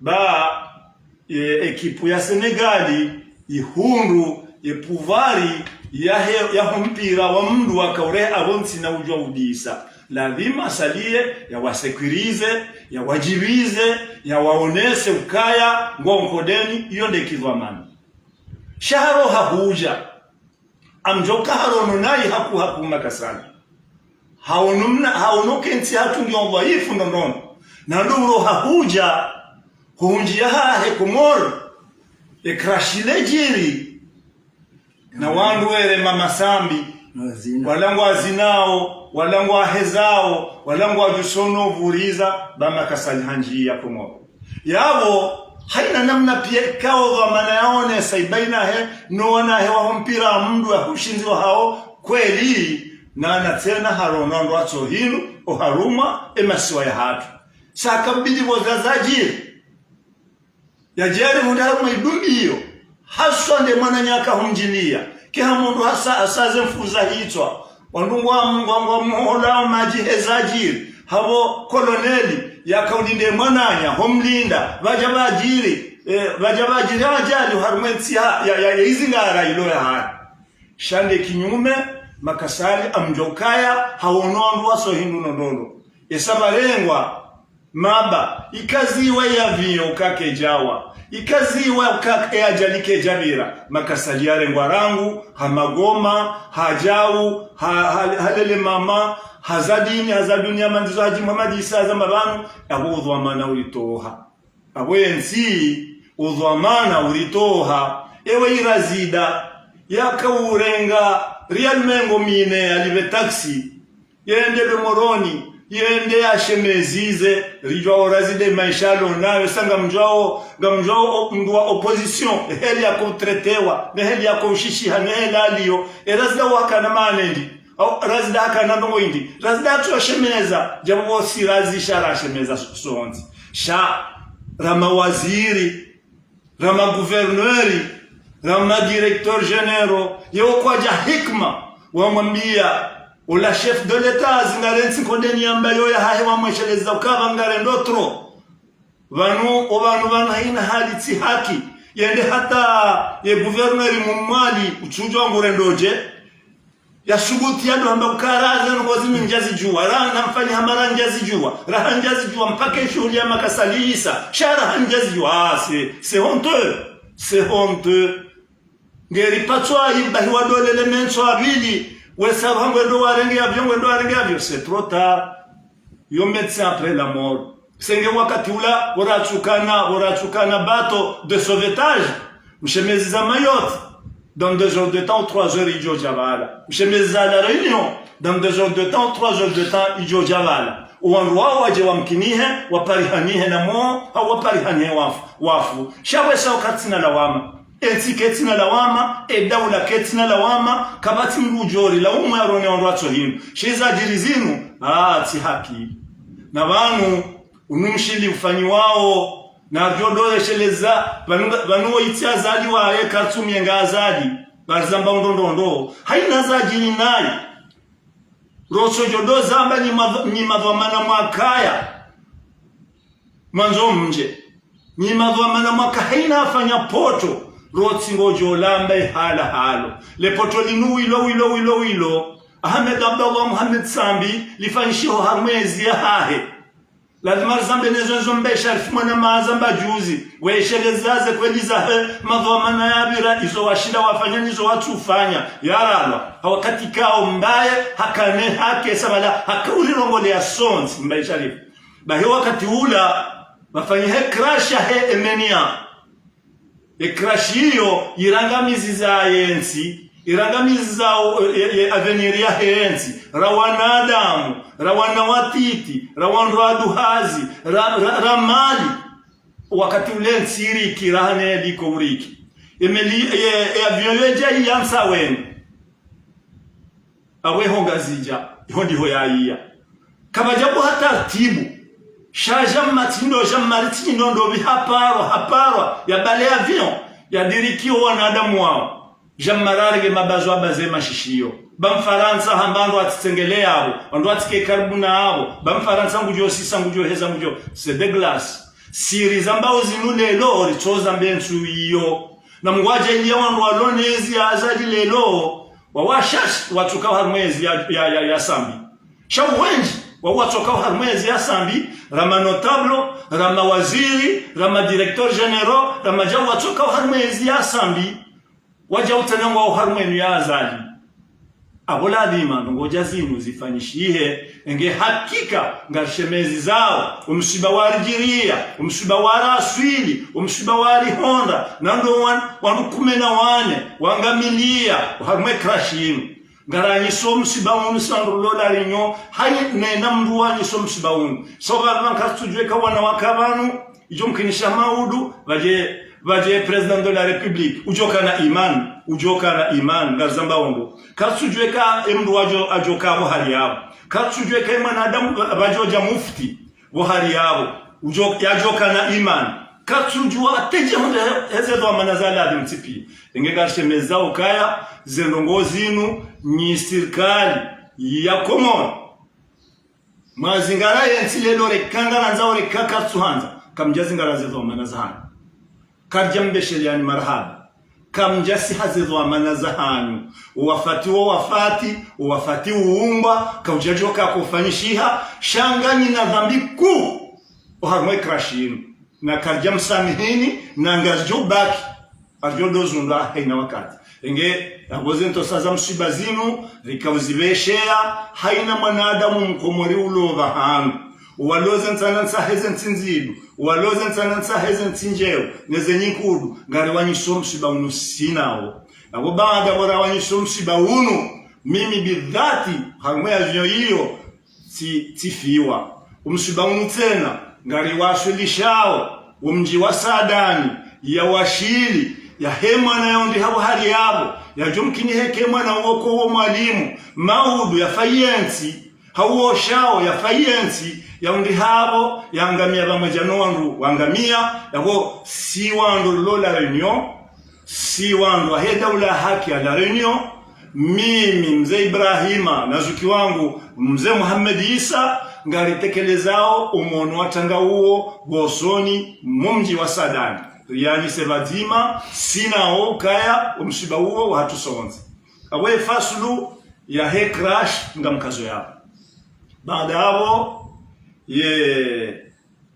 Ba, e, ekipu ya Senegali, ihundru, e pouvoir, yahe, yaho mpira wa mndru wakaurehe apvo ntsina udjo udisa. Lazima asaliye, yawasécuriser, yawadjivize, yawaonese ukaya, ngwao nkodeni, iyo nde kidhwamana. Sha haro hahudja. Amdjoka harono nayi haku haku Macky Sall. Haono mna, haono ke ntsi hatru ngiyo dhwaifu nonono. Na ndo uro hahudja, huhundjiya hahe Komori. E crash ledjiri. Na wandru were mama Sambi. Wazina. Wala ngwazinao, wala ngwahezao, wala ngwadjusono vuriza, ba Macky Sall handjiya Komori. Yapvo, haina namna piya ikao dhwamana yaonesa ibaina he, no wanahe waho mpira mndru ya ushindzi wahawo, kweli, Nana tsena harono ndrwatso hinu, oharumwa, emasiwa yahatru. Sha kabidi pvo zazadjiri. Yadjari hundra harumwa idumbi iyo. Haswa nde mwananya kahumdjiliya. Ke hamundru hasa, hasaze mfuza hitswa. Wandru ngwa, ngwa, ngwa muhola madji hezadjiri. Hapvo koloneli, yakaulinde mwananya, homlinda. Pvadja pvadjiri, eh, pvadja pvadjiri adjali harumwa entsi ya, ya, ya, ya izingara ilo yahari. Sha nde kinyume, makasali amdjo ukaya, hawono wandru waso hindru nondrondro. Esa pvarengwa, maba, ikaziwa ya avion uka kedjawa. Ikaziwa uka eadjali kedjapvira. Makasali yarengwa rangu, ha Magoma, ha Djau, ha, ha, ha Lelemama, ha Zadini, ha Zaduni, ha Mandzizo, ha Djimwa, ha Madjisa, ha Zambapvanu, yapvo udhwamana ulitoha. Apvo entsi, udhwamana ulitoha. Ewe irazida, yakaurenga riali mengo mine yalipve taxi. Yende pve Moroni, yende yashemezize, ridjuwa orazida maesha yalo nayo, sa ngamdjuwao, ngamdjuwao o-, mndru wa opposition, eheli yako utretewa, neheli yako ushishiha, neheli yaliyo, erazida wakana manendi, au razida hakana ndrongo indi, razida atsu yashemeza, djapvo pvosi razi sha rashemeza so-, sontsi. Sha, ramawaziri, ramagouverneur, ramadirecteur généraux, yewo kwadja hikma, wamwambiya, ola chef de l'État, zingare ntsi nkondeni yamba yo yahahe wamwesheleza ukaya pvangare ndotro. Pvanu, opvanu pvanu hayina hali tsi haki. Yende hata ye gouverneur Mmwali utsudjuwa ngure ndodje. Yasubuti yado hamba ukaya raha zinu ngozi mi ndjazidjuwa, raha namfanyi hama raha ndjazidjuwa, raha ndjazidjuwa, mpaka eshuhuli ya makasali isa, sha raha ndjazidjuwa. Ah, c'est, c'est honteux, c'est honteux. Ngeri patswa ibahi wadolele mentso apvili, wesa pvangwe ndo warenge avion, ngwe ndo warenge avion, c'est trop tard. Yo médecin après la mort. Senge wakati ula, pvo ratsukana, pvo ratsukana bateau de sauvetage. Mshemezi za Mayotte, dans deux heures de temps, trois heures idjo dja pvala. Mshemezi za La Réunion, dans deux heures de temps, trois heures de temps idjo dja pvala. Owandru wawo wadje wamkinihe, waparihanihe na mo, hau waparihanihe wafu, wafu. Sha pvwesa wakatsina lawama. Entsi ketsina lawama, edaula ketsina lawama, kapvatsi mndru udjo rilaumu yarone wandru watso hindru. Sha ezadjiri zinu, ah, tsi haki. Na pvanu, unu mshili ufanyiwao, na djo do yesheleza, pvanu, pvanu wo itsi Azali waye kartsumyenga Azali, barizamba undrondrondro. Hayina zadjiri nayi. Rotso djo do zamba nyi madh-, nyi madhwamana mwakaya. Mwandzo mdje. Nyi madhwamana mwaka hayina afanya poto. Rotsi ngodjo lamba ihala halo. Le poto linu wilo, wilo, wilo, wilo. Ahmed Abdallah Mohamed Sambi, lifanyishiho ha mwezi yahahe. Lazima rizambe nezo nzo mbe Sharif mwana maza mba juzi. Wesheleza ze kweli zahe, madhwamana yapvira, izo washinda wafanya, nizo watsufanya. Yaralwa. Ha wakati kao mbaye, hakane hake, sabala, hakauri rongole ya sontsi, mbe Sharif. Bahi wakati ula, pvafanyihe crash yahe Emenia. E crash iyo, irangamiziza yentsi, irangamiziza o-, e, e, avenir yahe entsi, ra wanadamu, ra wana watiti, ra wandru waduhazi, ra, ra, ra mali. Wakati ule ntsi iriki, raha ne liko uriki. Emeli, e, e avion yedja iyantsa wenu. Apvo eho Ngazidja, iho ndiho yaiya. Kapvadja pvo ha tartibu. Sha djamma tsi ndo, djamma ritsi ndo ndopvi haparwa, haparwa, ya bale avion, ya diriki o wanadamu wao. Djamma rarenge mabazo abaze mashishiyo. Ba Mfarantsa hamba ndo atsitsengele yapvo, ndo atsike karibu na apvo. Ba Mfarantsa ngudjo sisa, ngudjo heza, ngudjo. C'est dégueulasse. Siri zambao zinu lelo, ritsoza mbe ntsu iyo. Na Mngu adjaaliya wandru walo ne ezi ya Azali lelo, wa washashi watsoka harumwa ezi ya, ya, ya, ya Sambi. Sha wendji, wa watsoka harumwa ezi ya Sambi, ra ma notable, ra mawaziri, ra ma directeur généraux, ra madjau watsoka harumwa ezi ya Sambi, wadja utsanangwa harumwa enu ya Azali. Apvo ladhima ndrongoo dja zinu zifanyishihe, enge hakika ngarishemezizao, omsiba waridjiriya, omsiba waraswili, omsiba warihondra, na ndo wan-, wandru kume na wane, wangamiliya, oharumwa e crash inu. Ngaranyiso omsiba unu, sa ndru lola rinyo, hayi nena mndru wanyiso omsiba unu. So pvanu nkatsudjuwe ka wana waka pvanu, idjo mkinisha maudu, pvadje Pvadje président de la République, udjokana imani, udjokana imani, ngarizamba wongo. Karitsudjuwa eka emndru wadjo, adjoka pvo hali yapvo. Karitsudjuwa eka emwanadamu, pvadjo dja mufti, pvo hali yapvo. Udjo, yadjokana imani. Karitsudjuwa atedje hundre he, heze dhwamana za ladhimu tsi piya. Enge ngarishemeza ukaya, ze ndrongoo zinu, nyi sirikali ya Komori. Mwazingara yentsi lelo reka ngarandzao reka karitsuhandza, kamdjazingara ze dhwamana zahanyu. Karidjambesheleyani marahaba. Kamdjasiha ze dhwamana zahanyu. Owafati wo wafati, owafati uwumbwa, kaudjadjoka kofanyishiha, sha nganyi na dhambi kuu oharumwa ye crash yinu. Na karidjamsamihini, na ngazidjobaki. Aridjo dozundwa hayina wakati. Enge, yapvo ze ntrosa za mswiba zinu, rikauzibesheya, hayina mwanadamu mkomori ulo pvahanu. Walo ze ntsana ntsahe ze ntsi ndzidu, walo ze ntsana ntsahe ze ntsi ndjeu, ne ze nyikudu, ngariwanyiso mswiba unu sinawo. Yapvo baada pvo rawanyiso mswiba unu, mimi bidhati, harumwa ye avion iyo, tsi, tsifiwa. Omswiba unu tsena, ngariwaswilishao, omdji wa Saadani, yawashili, yahe mwana yaundriha pvo hali yapvo, yadjomkini heke mwana uwo ko wo mwalimu, maudu yafa yentsi, hauwoshao yafa yentsi, yaundriha pvo, yangamiya pvamwedja no wandru wangamiya, yapvo si wandru lo La Réunion, si wandru wahe daula ya haki ya La Réunion, mimi, Mze Ibrahima, na zuki wangu, Mze Mohamed Issa, ngaritekelezao omono wa tanga uwo, pvosoni, mwa omdji wa Saadani. Riyanise pvadzima, sinawo ukaya, omswiba uwo wahatru sontsi. Apvo ye fasulu yahe crash, ngamkazo yapvo. Baada yapvo, ye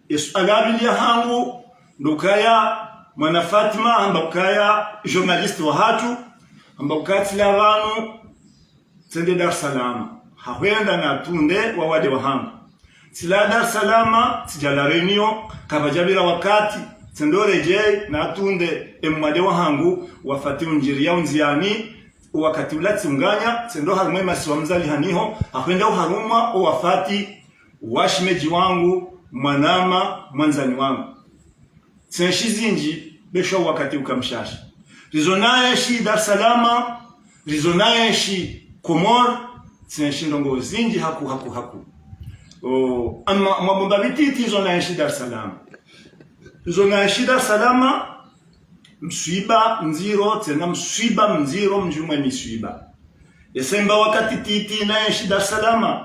Ye suala ya pvili yahangu, ndo ukaya mwana Fatima, hamba ukaya journaliste wahatru, hamba ukaya tsilawa pvanu, tsende Dar es Salaam. Hahwenda natunde wawade wahangu. Tsilawa Dar es Salaam, tsidja La Réunion, kapvadjapvira wakati, tsendo redjei, natunde emwade wahangu, wafati undjiriya ondziani, wakati ula tsimnganya, tsendo harumwa ye masiwa Mzaliha niho, hahwenda oharumwa owafati, washemedji wangu, mwanama, mwandzani wangu. Tsenshi zindji, besha wakati uka mshashi. Rizo naenshi Dar es Salaam, rizo naenshi Komori, tsenshi ndrongoo zindji haku, haku, haku. O, ama, mabumba bititi rizo naenshi Dar es Salaam. Rizo naenshi Dar es Salaam, mswiba mdziro, tsena mswiba mdziro, mdji mwe miswiba. Yesa hemba wakati titi naenshi Dar es Salaam.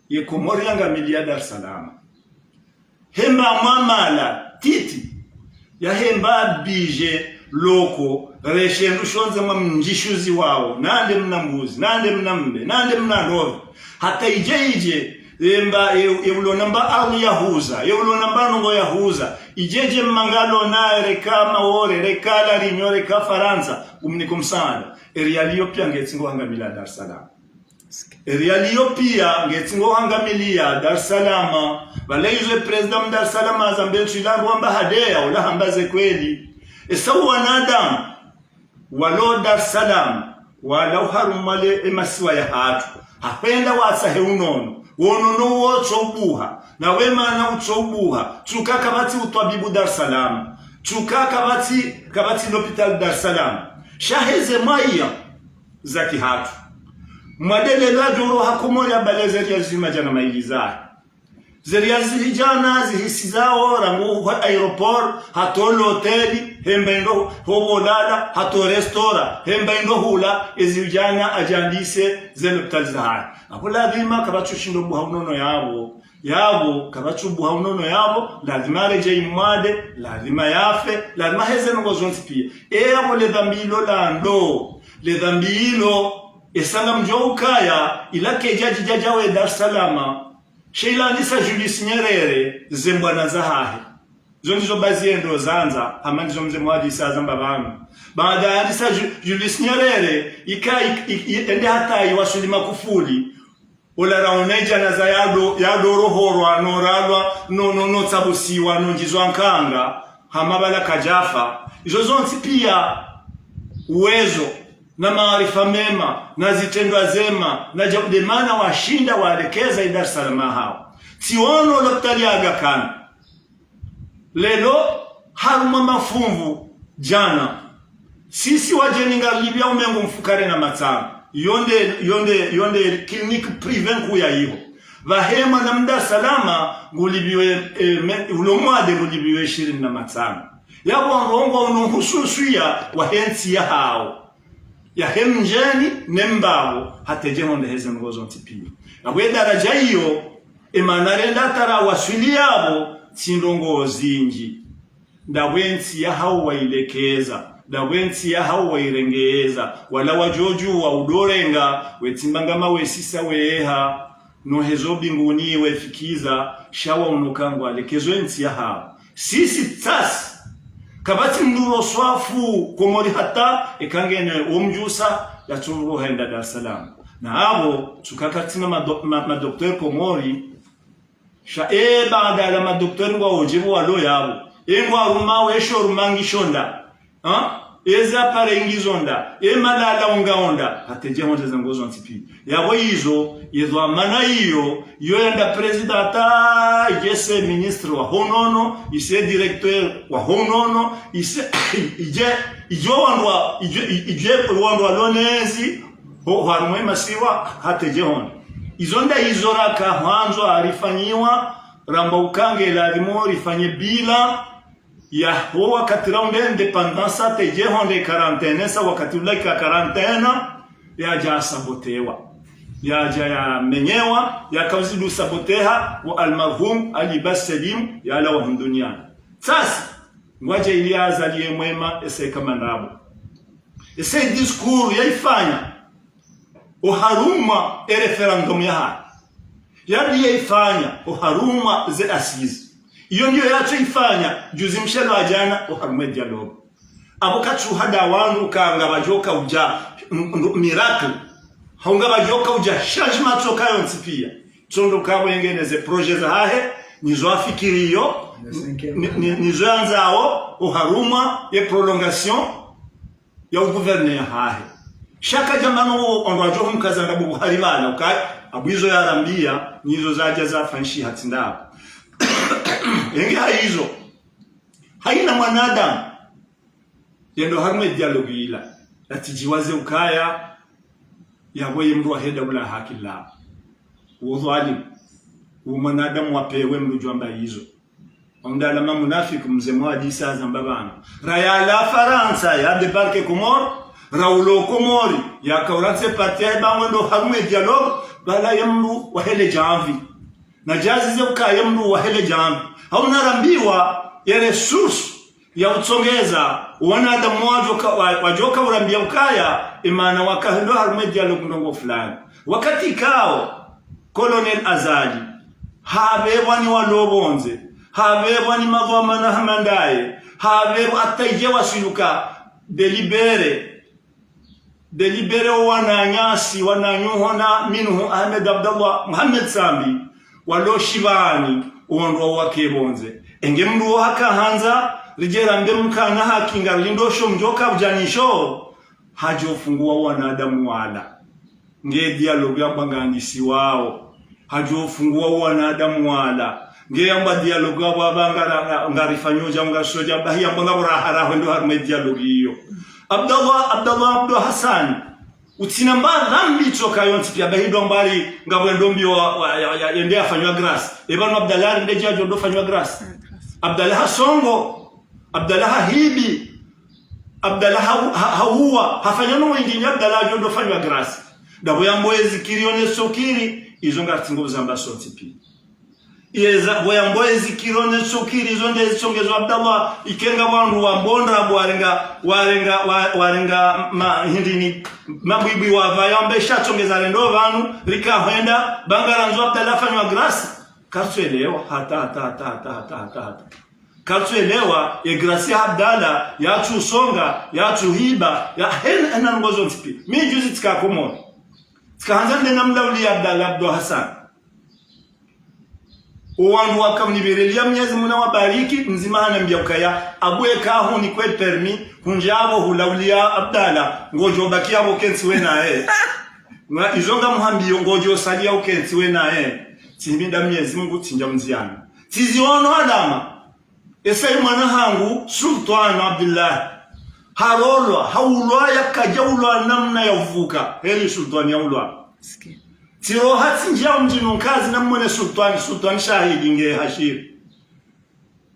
Ye Komori yangamiliya Dar es Salaam. Hemba mwamala titi. Yahemba bije loko reshe ndru shondze mwa mdji shuzi wawo. Nande mna mbuzi, nande mna mbe, nande mna ndrovi. Hata idje idje, yemba, ye, ye ulona mba awu yahuza, ye ulona mba nongo yahuza. Idje idje mmangalo naye reka Maore, reka La Réunion, reka Farantsa, umniko msaada. Eriyali yo piya ngetsi ngo hangamiliya Dar es Salaam. Eriyali yo piya ngetsi ngo hangamiliya Dar es Salaam. Pvale izo e président Dar es Salaam azambe ntsu ila ndrwamba hadeya, ula hamba ze kweli. Esa wanadamu, walo Dar es Salaam, wala oharumwa le emasiwa yahatru. Hahwenda watsahe unono. Wonono wo tso ubuha. Na we mana utso ubuha. Tsuka kapvatsi utwabibu Dar es Salaam. Tsuka kapvatsi, kapvatsi l'hôpital Dar es Salaam. Sha heze mwaya za kihatru. Mwade lelo adjoro ha Komori abale ze riali zima djana mayili zahe. Ze riali zili djana zihisizao rangu ho aéroport, hata ho loteli, hemba indo ho pvolala, hata ho restaurant, hemba indo hula, ezi djana adjandise ze lopitali zahahe. Apvo ladhima kapvatsu shindo buha unono yapvo. Yapvo, kapvatsu buha unono yapvo, ladhima aredjei mwade, ladhima yafe, ladhima heze nongo zontsi piya. E yapvo le dhambi ilo la ndo, le dhambi ilo, esa ngamdjo ukaya, ila kedja djidja djawe Dar es Salaam. She ila andisa Julius Nyerere, ze mbwana zahahe. Zo ndizo bazi yendo zandza, hama ndizo Mze Mwali Isa azamba pvanu. Baada andisa Ju-, Julius Nyerere, ika, ik-, ik-, i-, ende hata iwaswili Makufuli. Ola raona idjanaza yado, yado rohorwa, no ralwa, no, no, no tsabusiwa, no ndjizwa nkanga, hama pvala kadjafa. Izo zontsi piya, uwezo, na maarifa mema, na zitrendwa zema, na dja-, nde mana washinda walekeza i Dar es Salaam hawo. Tsiono lopitali ya Aga Khan. Lelo, Harumwa mafumvu djana, sisi wadjeni ngalipviao mengo mfukare na matsanu. Yo nde, yo nde, yo nde clinique privée nkuu ya iho. Pvahe mwana mdru Dar es Salaam ngulipviwe, eh, me-, ulo mwade ngulipviwe ishirini na matsanu. Yapvo ngongwa unu hususwiya wahe ntsi yahawo, yahe mdjeni ne mbapvo, hata dje honde heze ndrongoo zontsi piya. Yapvo ye daradja iyo, emana renda tara waswili yapvo, tsi ndrongoo zindji. Ndapvo entsi yahawo wailekeza, ndapvo entsi yahawo wairengeza, wala wadjodjuwa udorenga, wetsimba ngama wesisa weha, no hezo mbinguni wefikiza, sha wa unu kangwalekezo entsi yahawo. Sisi tsasi, kapvatsi mdru ro swafu Komori hata, eka ngena wo mdjusa, yatsu ro henda Dar es Salaam. Na apvo, tsuka katsina mado-, ma-, madocteur Komori, sha, e, baada ya madocteur ngwaodje pvo walo yapvo. E, ngwarumao, e, sho rumangi shonda. Ha? Eze appareil ngizo nda. E, malala ungaonda. Hata dje honde ze ndrongoo zontsi piya. Yapvo izo, ye dhwamana iyo, yo yenda président hata, idje se ministre wa ho unono, ise directeur wa ho unono, ise, idje, idjo wandru wa, idje, idje wandru wa lonezi, ho, harumwa emasiwa, hata dje honde. Izo nda izo raka hwandzo arifanyiwa, ramba uka nge lazimu rifanye bilan yaho wakati raunda indépendance hata dje honde quarantaine, sa wakati ula ika quarantaine, yadja yasabotewa. Yadja yamenyewa, yakauzidu saboteha, wa almarhum Ali Bassem Salim, yalawa hunu duniani. Tsasi, ngwadja ili Azali ye mwema, ese kama ndapvo. Ese discours yaifanya, oharumwa e référendum yahahe. Yadi yaifanya, oharumwa ze assises. Iyo ndiyo yatso ifanya, juzi mshelo wa djana, oharumwa e dialogue. Apvo katsu hada wanu ka ngapvadjoka udja, m-, m-, miracle. Hau ngapvadjoka udja changement tsoka yontsi piya. Tsondo kapvo yengene ze projet zahahe, nizo afikiriyo, ni-, ni-, nizo yandzao, oharumwa ye prolongation ya ugouverner yahahe. Sha kadjamano wo ondro adjo humkaza nga bubu hari pvala uka, apvo izo yarambiya, nizo zadja zafanyishiha tsi ndapvo. Enge ha izo, hayina mwanadamu yendo harumwa e dialogue ila, yatsidjiwaze ukaya, yapvo ye mdru wahe daula haki la. Wo dhwalimu. Wo mwanadamu wa pewe mdru djwamba izo. Omdala ma munafiki mze mwadisa zamba pvanu. Rayala Farantsa ya débarquer Comores, raulo Comores, yakaurantse parti yahe ba mwendo harumwa e dialogue, pvala ye mdru wahe le djamvi. Na djazize ukaya ye mdru wahe le djamvi. Hau narambiwa ye ressource ya utsongeza, wanadamu wadjoka, wa-, wadjoka urambiya ukaya, emana waka hendo harumwa e dialogue ndrongoo fulani. Wakati kao, Colonel Azali, hapvepvwa ni walo pvondze, hapvepvwa ni madhwamana hama ndaye, hapvepvwa hata idje waswiluka délibéré, délibéré o wananyasi, wananyuho na minhum Ahmed Abdallah Mohamed Sambi, walo shivani, owandru wao wake pvondze. Enge mdru wo haka handza, ridje rambe mkana haki ngarilindo sho mdjoka udjanisho, hadjo funguwa wanadamu wala. Nge dialogue yambwa ngandisiwao. Hadjo funguwa wanadamu wala. Nge yambwa dialogue yambwa ngara-, ngarifanyo dja, ngarisodja, bahi yambwa ngapvo raha raha hwendo harumwa e dialogue iyo. Abdallah, Abdallah Abdou Hassan. Utsina mba dhambi tsoka yontsi piya bahi ndo mbali ngapvo ndo mbi wa, wa, ya, ya, yende afanywa grâce. Epvanu Abdallah nde djadjo ndo fanywa grâce. Abdallah hasongo. Abdallah hahibi. Abdallah ha-, ha-, hauwa, hafanya no wendji ni Abdallah adjo ndo fanywa grâce. Ndapvo yambo ezikiri one sokiri, izo ngartsingo uzamba sontsi piya. Yeza, pvo yambo ezikiri one sokiri, izo nde zitsongezo Abdallah, ikenga wandru wambondra, warenga, warenga, wa-, warenga ma-, hindrini, mabwibwi wapva, yambe sha tsongeza rendo pvanu, rika hwenda, ba ngarandzo Abdallah fanywa grâce. Kartsuelewa, hata, hata, hata. Kartsuelewa, ye grâce ya Abdallah, yatsusonga, yatsuhiba, ya hena, hena ndrongoo zontsi piya. Mi juzi tsika Komori. Tsika handza nde namlauliya Abdallah Abdou Hassan. Owandru waka unipveleliya Mnyezi Mungu nawabariki, mdzima hanambiya ukaya, apvo eka hunikwe permis, hundja apvo hulauliya Abdallah, ngodjo baki apvo ukentsi we naye. Na izo ngamuhambiyo ngodjo saliya ukentsi we naye. Tsihimi nda Mnyezi Mungu tsindja mdziyani. Tsiziono alama. Esa ye mwana hangu, Sultwani Abdullahi. Harolwa, haulwa, yakadja ulwa namna ya uvuka. Heli Sultwani yaulwa. Tsiroha tsindjia mdjini nkazi namwone Sultwani, Sultwani shahidi nge hashiri.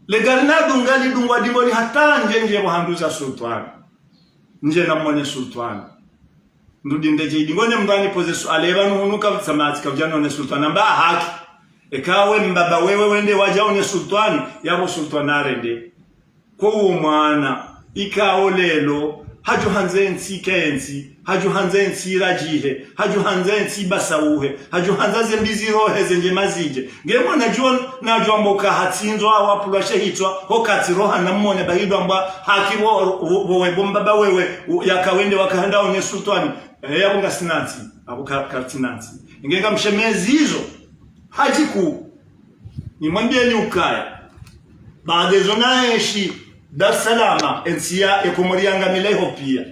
Le gari nadunga lidungwa dingoni hata ndje ndje pvo handru za Sultwani. Ndje namwone Sultwani. Ndrudi ndedje idingoni mndru anipoze suala, eba nuhunu kapvatsi matsi kapvadja none Sultwani. Namba haki. Eka we mbaba wewe wende wadja one Sultwani, yapvo Sultwani arende. Ko uwo mwana, ikao lelo, hadjuhandza entsi ikentsi, hadjuhandza entsi iradjihe, hadjuhandza entsi ibasauhe, hadjuhandza ze mbi zirohe ze ndjema zidje. Nge mwana djuo nadjwambo ka hatsindzwa, wapvulwa she hitswa, ho katsiroha namwone bahi dwambwa haki wo, wo, wo, we, bo mbaba wewe, u, yaka wende wakahenda one Sultwani. Eh, yapvo ngasina ntsi, apvo ka, katsina ntsi. Nge ngamshemezi izo, hadjiku, nimwambieni ukaya. Baada izo naenshi Dar es Salaam, entsi ya, e Komori yangamila iho pia.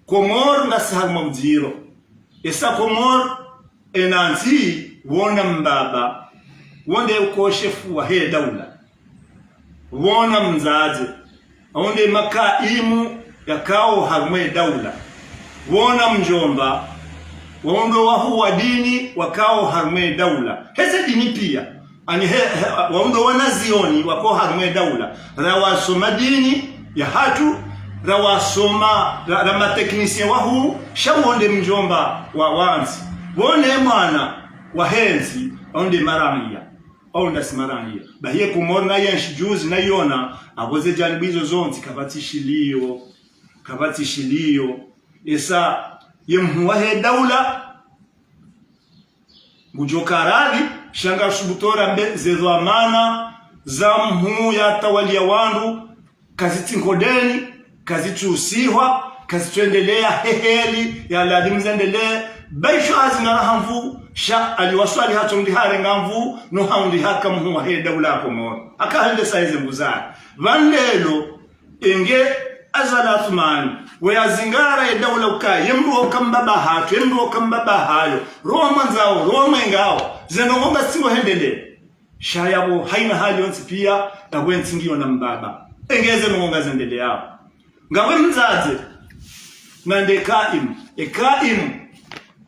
Komori ngasi harumwa mdziro. Esa Komori, ena ntsi, wona mbaba, wonde uko shefu wahe daula. Wona mdzadze, wonde makaimu yakao harumwa e daula. Wona mdjomba, wonde wahuu wa dini wakao harumwa e daula. Heze dini pia. Ani he, he, wonde wanazioni wakao harumwa e daula. Rawasoma dini yahatru, rawasoma, ra, ra mateknisien wahuu, sha wonde mdjomba wa, wa ntsi. Wone mwana wahe ntsi, wonde maraya. Wonde si maraya. Bahi ye Komori nayenshi djuzi nayona, apvo ze djanibu izo zontsi kapvatsi shilio. Kapvatsi shilio. Esa, ye mhuu wahe daula, ngudjo karadhi, sha ngarisubutu rambe ze dhwamana za mhuu yatawalia wandru, kazitsi nkodeni, kazitsi usihwa, kazitsu endelea he heli ya ladhimu zendelee, baisho hazingara ha nvuu, sha aliwaswali hatso ndi harenga nvuu, no haundi haka mhuu wahe daula ya Komori. Haka hende sa eze nvuu zahe. Pvanu lelo, enge Azali Assoumani, we yazingara ye daula ukaya, ye mndru woka mbaba hatru, ye mndru woka mbaba hayo, rowa mwandzao, rowa mwengao, ze ndrongoo ngazitsi ngohendelee. Sha yapvo haina hali yontsi pia, yapvo entsi ngiyo na mbaba. Enge ze ndrongoo ngazendeleao. Ngapvo mdzadze, nande kaimu, e kaimu,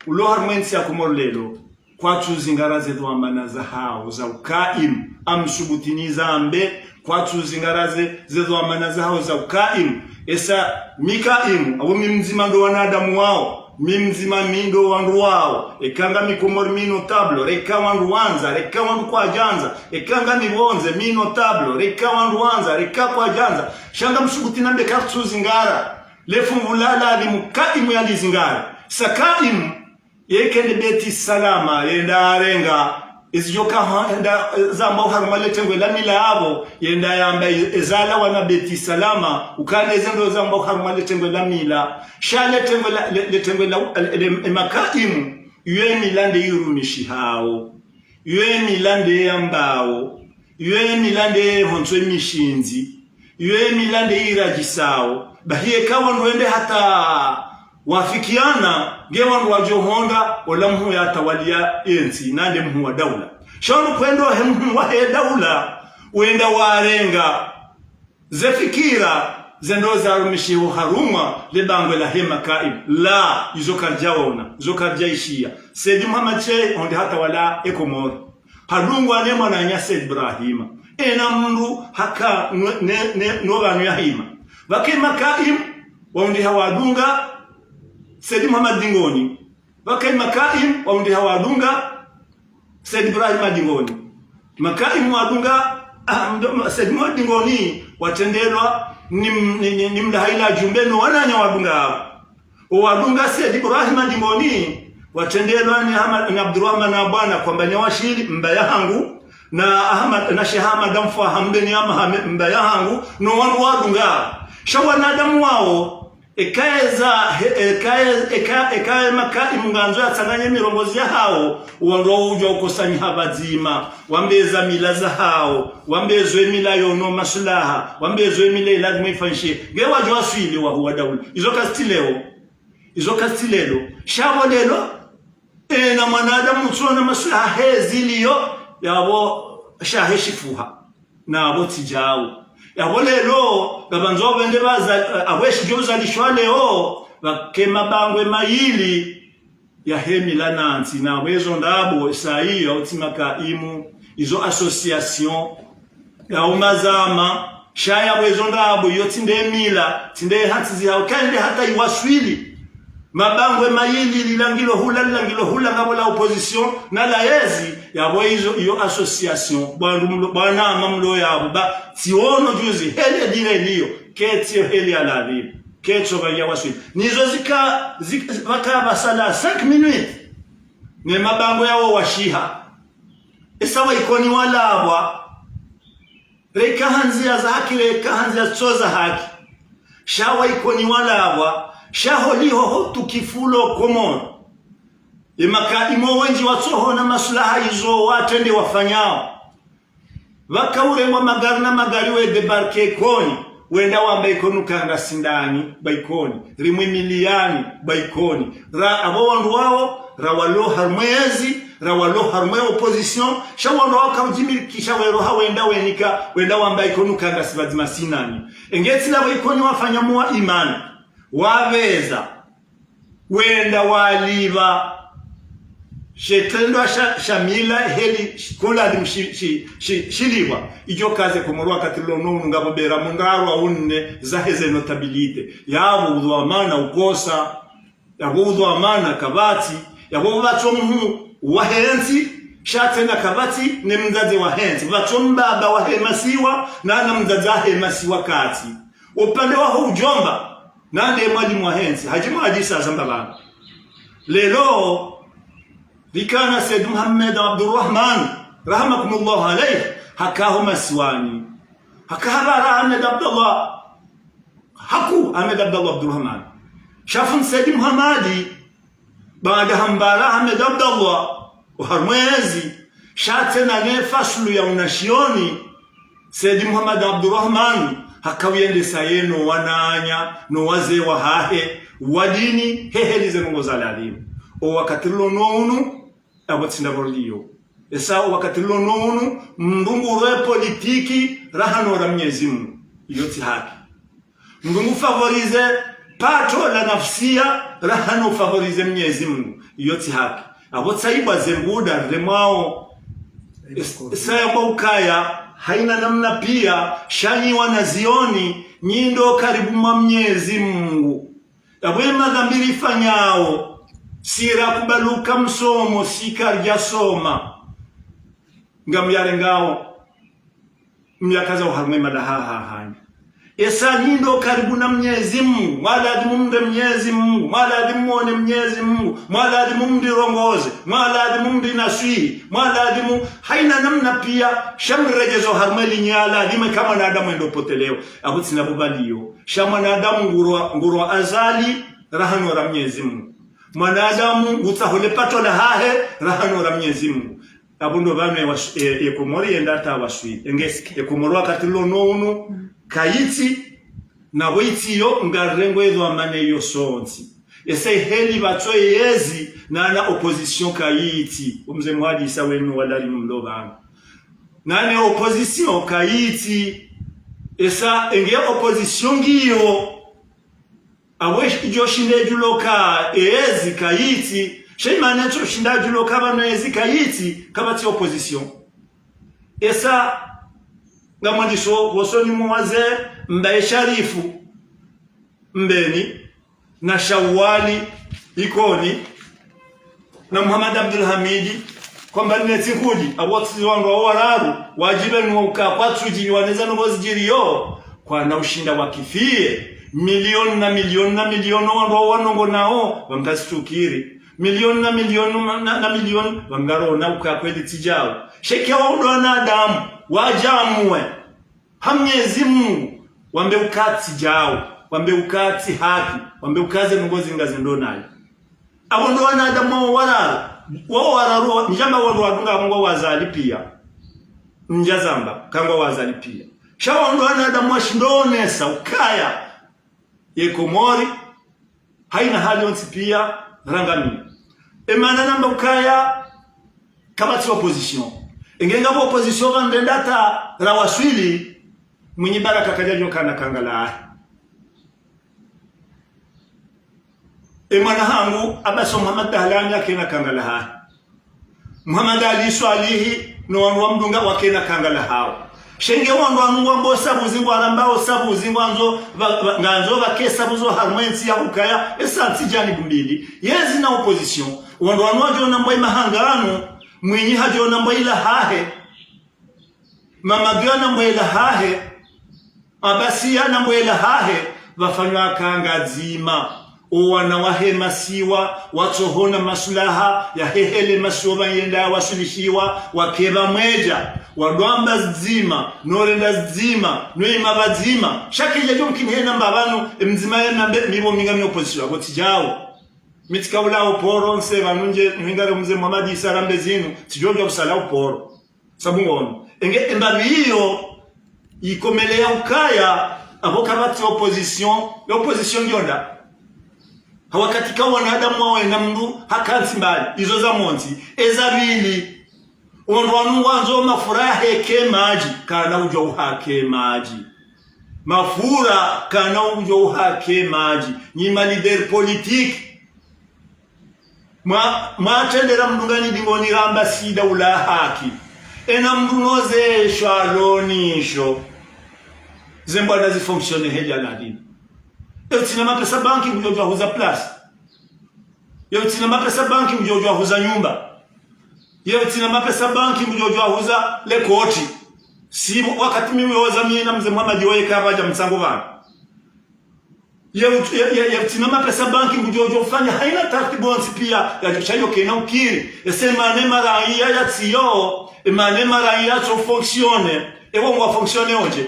ulo harumwa entsi ya Komori lelo, kwatsu zingara ze dhwamana zahao za ukaimu, amsubutu nizambe, kwatsu zingara ze, ze dhwamana zahao za ukaimu. Esa mi kaimu, apvo mi mdzima ndo wanadamu wao, mi mdzima mi ndo wandru wao, eka ngami Komori mi notable, reka wandru wandza, reka wandru kwadjandza, eka ngami pvondze mi notable, reka wandru wandza, reka kwadjandza, sha ngamsubutu nambe kwatsu zingara le fungu la ladhimu kaimu yalizingare. Sa kaimu, yeka ende Beti Salama, yenda yarenga, ezidjoka ha, enda, eh, zambwa harumwa le tengwe la mila yapvo, yenda yamba, eh, ezalawa na Beti Salama, ukana eze ndo zambwa harumwa le tengwe la mila. Sha le tengwe la, le, le tengwe la, le, le, le makaimu, ye mila nde irumishihao. Ye mila nde yambao. Ye mila nde hontswa emishindzi. Ye mila nde iradjisao. Bahi eka wandru wende hata wafikiana, nge wandru wadjo honda, ola mhuu yatawalia entsi, nande mhuu wa daula. Sha wandru kwendo he mhuu wahe daula, wenda warenga ze fikira ze ndo zarumishiho harumwa le bangwe lahe makaimu. La, izo karidjaona, izo karidjaishia. Said Mohamed Cheikh, onde hatawala e Komori. Hadungwa ne mwananya Said Ibrahima. Ena mndru haka nwe, ne, ne, no pvanu yahima. Pvake makaimu, waundi hawadunga Said Mohamed Dingoni. Pvake makaimu, waundi hawadunga Said Ibrahima Dingoni. Makaimu wadunga, ah, mdo, Said Mohamed Dingoni, watrendelwa ni, ni, ni, ni mdahaila jumbe no wananya wadunga avo. Owadunga Said Ibrahima Dingoni, watrendelwa ni Ahmad, ni Abdurahman Abwana Kwambanya Washili, mbaya hangu, na Ahmad, na Sheikh Ahmad Mfwaha Mbeni Amahame, mbaya hangu, no wandru wadunga. Sha wanadamu wao, eka eza, he, eka e, eka, eka e makaimu ngandzo yatsanganye mirongozi yahao, wandru udjo ukosanyiha pvadzima, wambe eza mila zahao, wambe ezo emila yono maslaha, wambe ezo emila ilazimu ifanyishe, nge wadjo waswili wahuu wa daula. Izo kazitsi leo. Izo kazitsi leo. Sha pvo leo, ena mwanadamu utsona maslaha he zilio, yapvo shahe shifuha. Na apvo tsi djau. Yapvo leo, ngapvandzo wende pvaza-, apvo eshi djo uzalishwa leo, pvake mabangwe mayili yahe mila nantsi, na pvwezo ndrabo, esayi ya utsi makaimu, izo association, ya umazama, sha yapvo ezo ndrabo, iyo tsi nde mila, tsi nde hantsi zihawo, kayende hata iwaswili. Mabangwe mayili, lila ngilo hula, lila ngilo hula, ngapvo la opposition, na la yezi, yapvo izo, iyo association, bwana mlo-, bwana ama mlo yapvo, ba, tsiono juzi, heli dire liyo, ketsi yo heli ya ladhimu, ketso pvaya waswili. Nizo zika, zika, pvaka pvasala cinq minutes, ne mabangwe yawo washiha. Esa wa Ikoni walapvwa, reka ha ndziya za haki, reka ha ndziya zitso za haki. Sha wa Ikoni walapvwa, sha holiho ho tukifu lo Komori. Ye makaimu wendji watsohona maslaha izo watrende wafanyao. Pvaka urengwa magari na magari we débarquer Ikoni. Wenda wamba Ikoni uka ngasi ndani, ba Ikoni. Rimwe miliani, ba Ikoni. Ra, apvo wandru wawo, ra walo harumwa yezi, ra walo harumwa opposition, sha wandru wawo kaudjimilikisha wero ha wenda wenika, wenda wamba Ikoni uka ngasi pvadzima sinani. Enge tsi lapvo Ikoni wafanya muwa imani, wapveza, wenda walipva, she trendwa sha, sha mila heli, sh-, kola adi mshi-, shi-, shi-, shilipvwa. Idjo kaze Komori wakati lono unu ngapvo bera mungarwa unne zahe ze notabilité. Yapvo udhwamana ukosa, yapvo udhwamana kapvatsi, yapvo pvatso mhu wahentsi, sha tsena kapvatsi ne mdzadze wahentsi, pvatso mbaba wahe masiwa, na, na mdzadze wahe masiwa katsi. Upande waho udjomba, nande mwalimu wahentsi, hadji mwadjisa zamba pvanu. Leo, rikana Said Mohamed Abdurrahman, rahmakumullahu alayhi, haka ho masiwani. Haka hapvara Ahmed Abdallah, haku Ahmed Abdallah Abdurrahman. Sha fundi Said Mohamed, baada hambara Ahmed Abdallah, oharumwa yezi, sha tsena ne fasulu ya unashioni, Said Mohamed Abdurrahman, haka uyendesa ye no wananya, no wazee wahahe, wa dini, he heli ze ndrongo za ladhimu. O wakati lono unu, apvo tsi ndapvo liyo. Esa o wakati lono unu, mndru ngurwe politiki, raha no ra Mnyezi Mungu. Iyo tsi haki. Mndru ngu favoriser pato la nafsiya, raha no favoriser Mnyezi Mungu. Iyo tsi haki. Apvo tsaibwa ze mbuda remwao. Es-, esa yamba ukaya, haina namna piya, sha nyi wanazioni, nyi ndo karibu mwa Mnyezi Mungu. Apvo ye madhambi rifanyao, si rakubaluka msomo, si karidjasoma. Ngamuyarengao, muyakaza oharumwa madaha ha hanyu. Esa nyi ndo karibu na Mnyezi Mungu, mwaladhimu mri Mnyezi Mungu, mwaladhimu mwone Mnyezi Mungu, mwaladhimu mri rongoze, mwaladhimu mri naswihi, mwaladhimu haina namna piya, sha mri redjezo harumwa linya ladhimu ka mwanadamu endo potelewa. Apvo tsi ndapvo pvaliyo. Sha mwanadamu ngurwa, ngurwa azali, raha no ra Mnyezi Mungu. Mwanadamu ngutsaho le pato lahahe, raha no ra Mnyezi Mungu. Apvo ndo pvanu e wa-, e, e Komori yenda hata waswili. Enge, e Komori wakati lono unu, kayitsi, na pvo itsi yo, ngarengwe edhwamana iyo sontsi. Esa heli pvatso yezi, nana opposition kayitsi. Omze mwadisa wenu walali mlo pvanu. Nane opposition kayitsi. Esa enge opposition ngiyo, apvo eshi idjo shinda idjuloka, ezi kayitsi. She imana tso shinda idjuloka pvanu ezi kayitsi, kapvatsi opposition. Esa, ngamwandiso, wosoni mwa wazee, mbaye Sharifu, Mbeni, na Shawali, Ikoni, na Muhammad Abdul Hamidi, kwamba nne tsi nkudi, apvo tsi wandru wawo wararu, wadjibe nuwo uka kwatsudji waneza ndrongo zidjiriyo, kwana ushinda wakifiye, milioni na milioni na milioni wandru wawo wanongonao, wangazitsukiri. Milioni na milioni na, na, na milioni, wangarona uka kweli tsi djao. She eka wawo ndo wanadamu, wadjamwe. Ha Mnyezi Mungu, wambe uka tsi djao, wambe uka tsi haki, wambe uka ze ndrongo zi ngazendo nayo. Apvo ndo wanadamu wawo wararu, wawo wararu, ndjamba wandru wadunga Mungu wazali piya. Ndjazamba, kangwa wazali piya. Sha wawo ndo wanadamu washindo onesa, ukaya, ye Komori, haina hali yontsi piya, rangamiya. Emana namba ukaya, kapvatsi opposition. Enge ngapvo opposition pvandrenda hata ra waswili, Mwinyi Baraka kadjadjo kana kangala hahe. E mwana hangu Abasi Muhammad Dahlani hakena kangala hahe. Muhammad Ali Swalihi no wandru wamdunga wakena kangala hawo. Sha nge wandru wanu ngwambao sabuzi, ngwarambao sabuzi, ngwandzo pva-, pva-, ngandzo pvake sabuzi harumwa entsi ya hukaya, esa ntsi djanibu mbili. Yezi na opposition. Wandru wanu wadjo nambwa imahangano, Mwinyi hadjo nambwa ila hahe. Mamadu yanambwa ila hahe, Abasi yanambwa ila hahe, pvafanywa kanga dzima. O wana wahe masiwa, watsohona masulaha, yahehele masiwa pvayenda wasulishiwa, wakepva mwedja, wadwamba zidzima, norenda zidzima, noima pvadzima. Sha kidjadjo mkini hena mba pvanu, emdzima yenambe, mi pvo mi ngami opposition, apvo tsidjao. Mi tsika ula uporo, ntse pvanu ndje, nihingare mze Muhammad Isa rambe zinu, tsidjodjwa usala uporo. Sabu ngono. Enge emba pviyo ikomele ya ukaya, apvo kapvatsi opposition, ya opposition ngiyo nda. Ha wakati ka wanadamu wawe na mndru hakantsi mbali, izo za mwandzi, eza pvili. Wandru wanu ngwandzo mafura yaheke madji, kana udjo uhake madji. Mafura kana udjo uhake madji. Nyi ma leader politique. Mwa, mwatrendera mndru ngani dingoni ramba sida ula haki. Ena mndru noze shwaloni sho. Ze mbwana zi fonctionne hedja na dini. Ye utsina mapesa banki ngudjodjwa huza place. Ye utsina mapesa banki ngudjodjwa huza nyumba. Ye utsina mapesa banki ngudjodjwa huza le koti. Si wakati mi uyoza mi na mze Muhammad yoye kapvadja mtsango pvanu. Ye ut-, ye, ye, ye utsina mapesa banki ngudjodjo fanya haina taratibu yontsi pia, yadjosha yo kena ukiri. Ese mane maraiya yatsiyo, emane maraiya yatso fonctionne, ewo ngwa fonctionne ondje.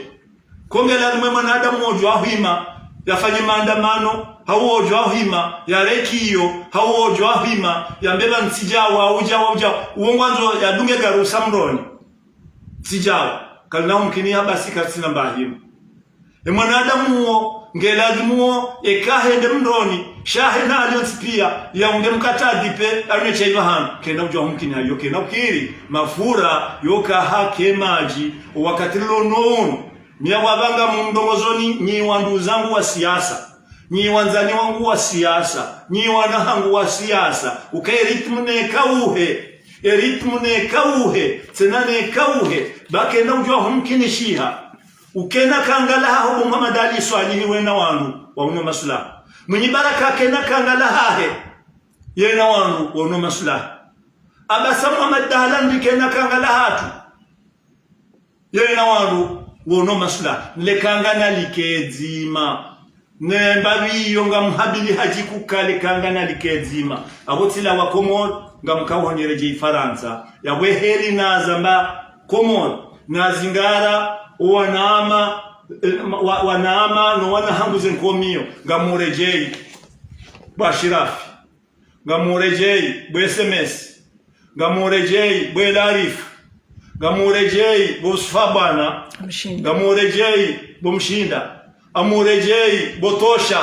Ko nge lazimu mwanadamu wodjo ahwima, yafanye maandamano, hau wodjo ahwima, yarekiyo, hau wodjo ahwima, yambe pvanu tsidjawa, udja, udja, uwo ngwandzo yadunge garusa mroni. Tsidjawa, kalina umkini ya basi katsina mbahima. E mwanadamu wo, nge lazimu wo, eka hende mroni, sha hena alio ntsi pia, yaunge mkata adipe, alio ne chaiva hanu, kena udjwa humkini ayo, kena ukiri, mafura, yoka hake madji, o wakati lono unu. Mia wapvanga mumdongozoni, nyi wandru zangu wa siasa, nyi wandzani wangu wa siasa, nyi wana hangu wa siasa, uka e rythme neka uhe, e rythme neka uhe, tsena neka uhe, ba kena udjwa humkinishiha. Ukena kangala haho bo Muhammad Ali Swalihi wena wanu, wa uno masulaha. Mwinyi Baraka kena kangala hahe, yena wanu, wa uno masulaha. Abasi Muhammad Dahlani kena kangala hatru, yena wanu, wa uno masulaha. Lekanga nalike dzima. Ne mbapvi iyo ngamhabiliha djikuka lekanga nalike dzima. Apvo tsila wa Komori, ngamkauhonyere dje Ifarantsa. Yapvo heli nazamba Komori, nazingara, o wanama, eh, wa-, wanama, no wana hangu ze nkomiyo, ngamuredjeyi, bo Ashirafi. Ngamuredjeyi, bo S M S. Ngamuredjeyi, bo Larifu. Ngamuredjeyi, bo Yusufa Bwana. Mshinda. Ngamuredjeyi, bo Mshinda. Amuredjeyi, bo Tosha.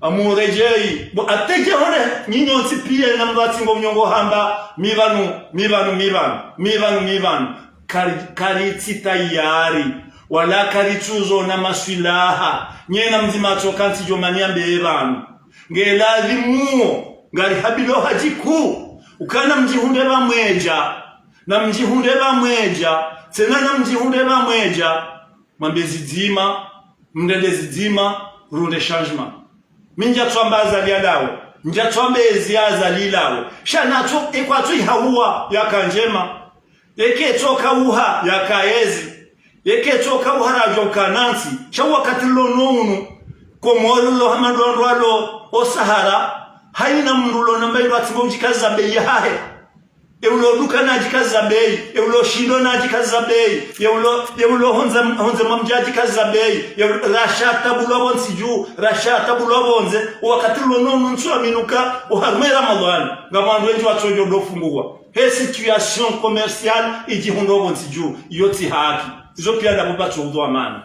Amuredjeyi, bo atedje hone, nyinyi ontsi pia na mbatsi ngo mnyongo hamba, mi pvanu, mi pvanu, mi pvanu, mi pvanu, mi pvanu. Kari, karitsi tayari, wala karitsuzo na maswilaha, nyena mdzima tsoka ntsi djomani yambe pvanu. Nge lazimu wo, ngari habilo hadjiku, ukana mdjihundre pvamwedja, na mdjihundre pvamwedja, tsena na mdjihundre pvamwedja, mwambe zidzima, mndrende zidzima, runde changement. Mi ndjatswamba Azali alawe, ndjatswamba ezi Azali lawe. Sha natso, ekwatso ihauwa yaka ndjema. Eke tsoka uha yaka ezi. Eke tsoka uha radjo kanantsi. Sha wakati lono unu, Komori lo hama ndo ndrwalo o Sahara, haina mndru lo namba indrwa tsimbo udjikaza beyi yahahe. Eulo duka nadjikaza beyi, eulo shindo nadjikaza beyi, eulo, eulo hondze, hondze mwa mdji adjikaza beyi, eulo rasha tabulwa pvontsi dju, rasha tabulwa pvondze, wakati lono unu ntsu aminuka, oharumwa Ramadhwani, ngamwandru wendji watsodjo ndo funguwa. He situation commerciale idjihundro pvontsi dju, iyo tsi haki. Izo pia napvo pvatso udhwamana.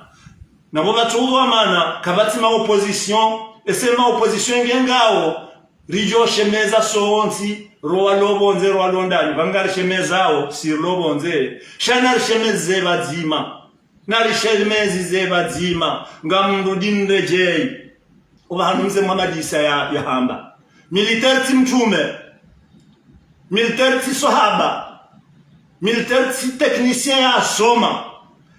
Napvo pvatso udhwamana, kapvatsi ma opposition, ese ma opposition nge ngao, ridjo shemeza sontsi, ro walo pvondze, ro walo ndani, pvanga rishemezao, si rilo pvondze, sha narishemeze pvadzima. Narishemeze pvadzima, ngamrudi nredjeyi. Opvahanu mze Muhammad Isa ya, yahamba. Militaire tsi mtrume. Militaire tsi swahaba. Militaire tsi technicien yasoma.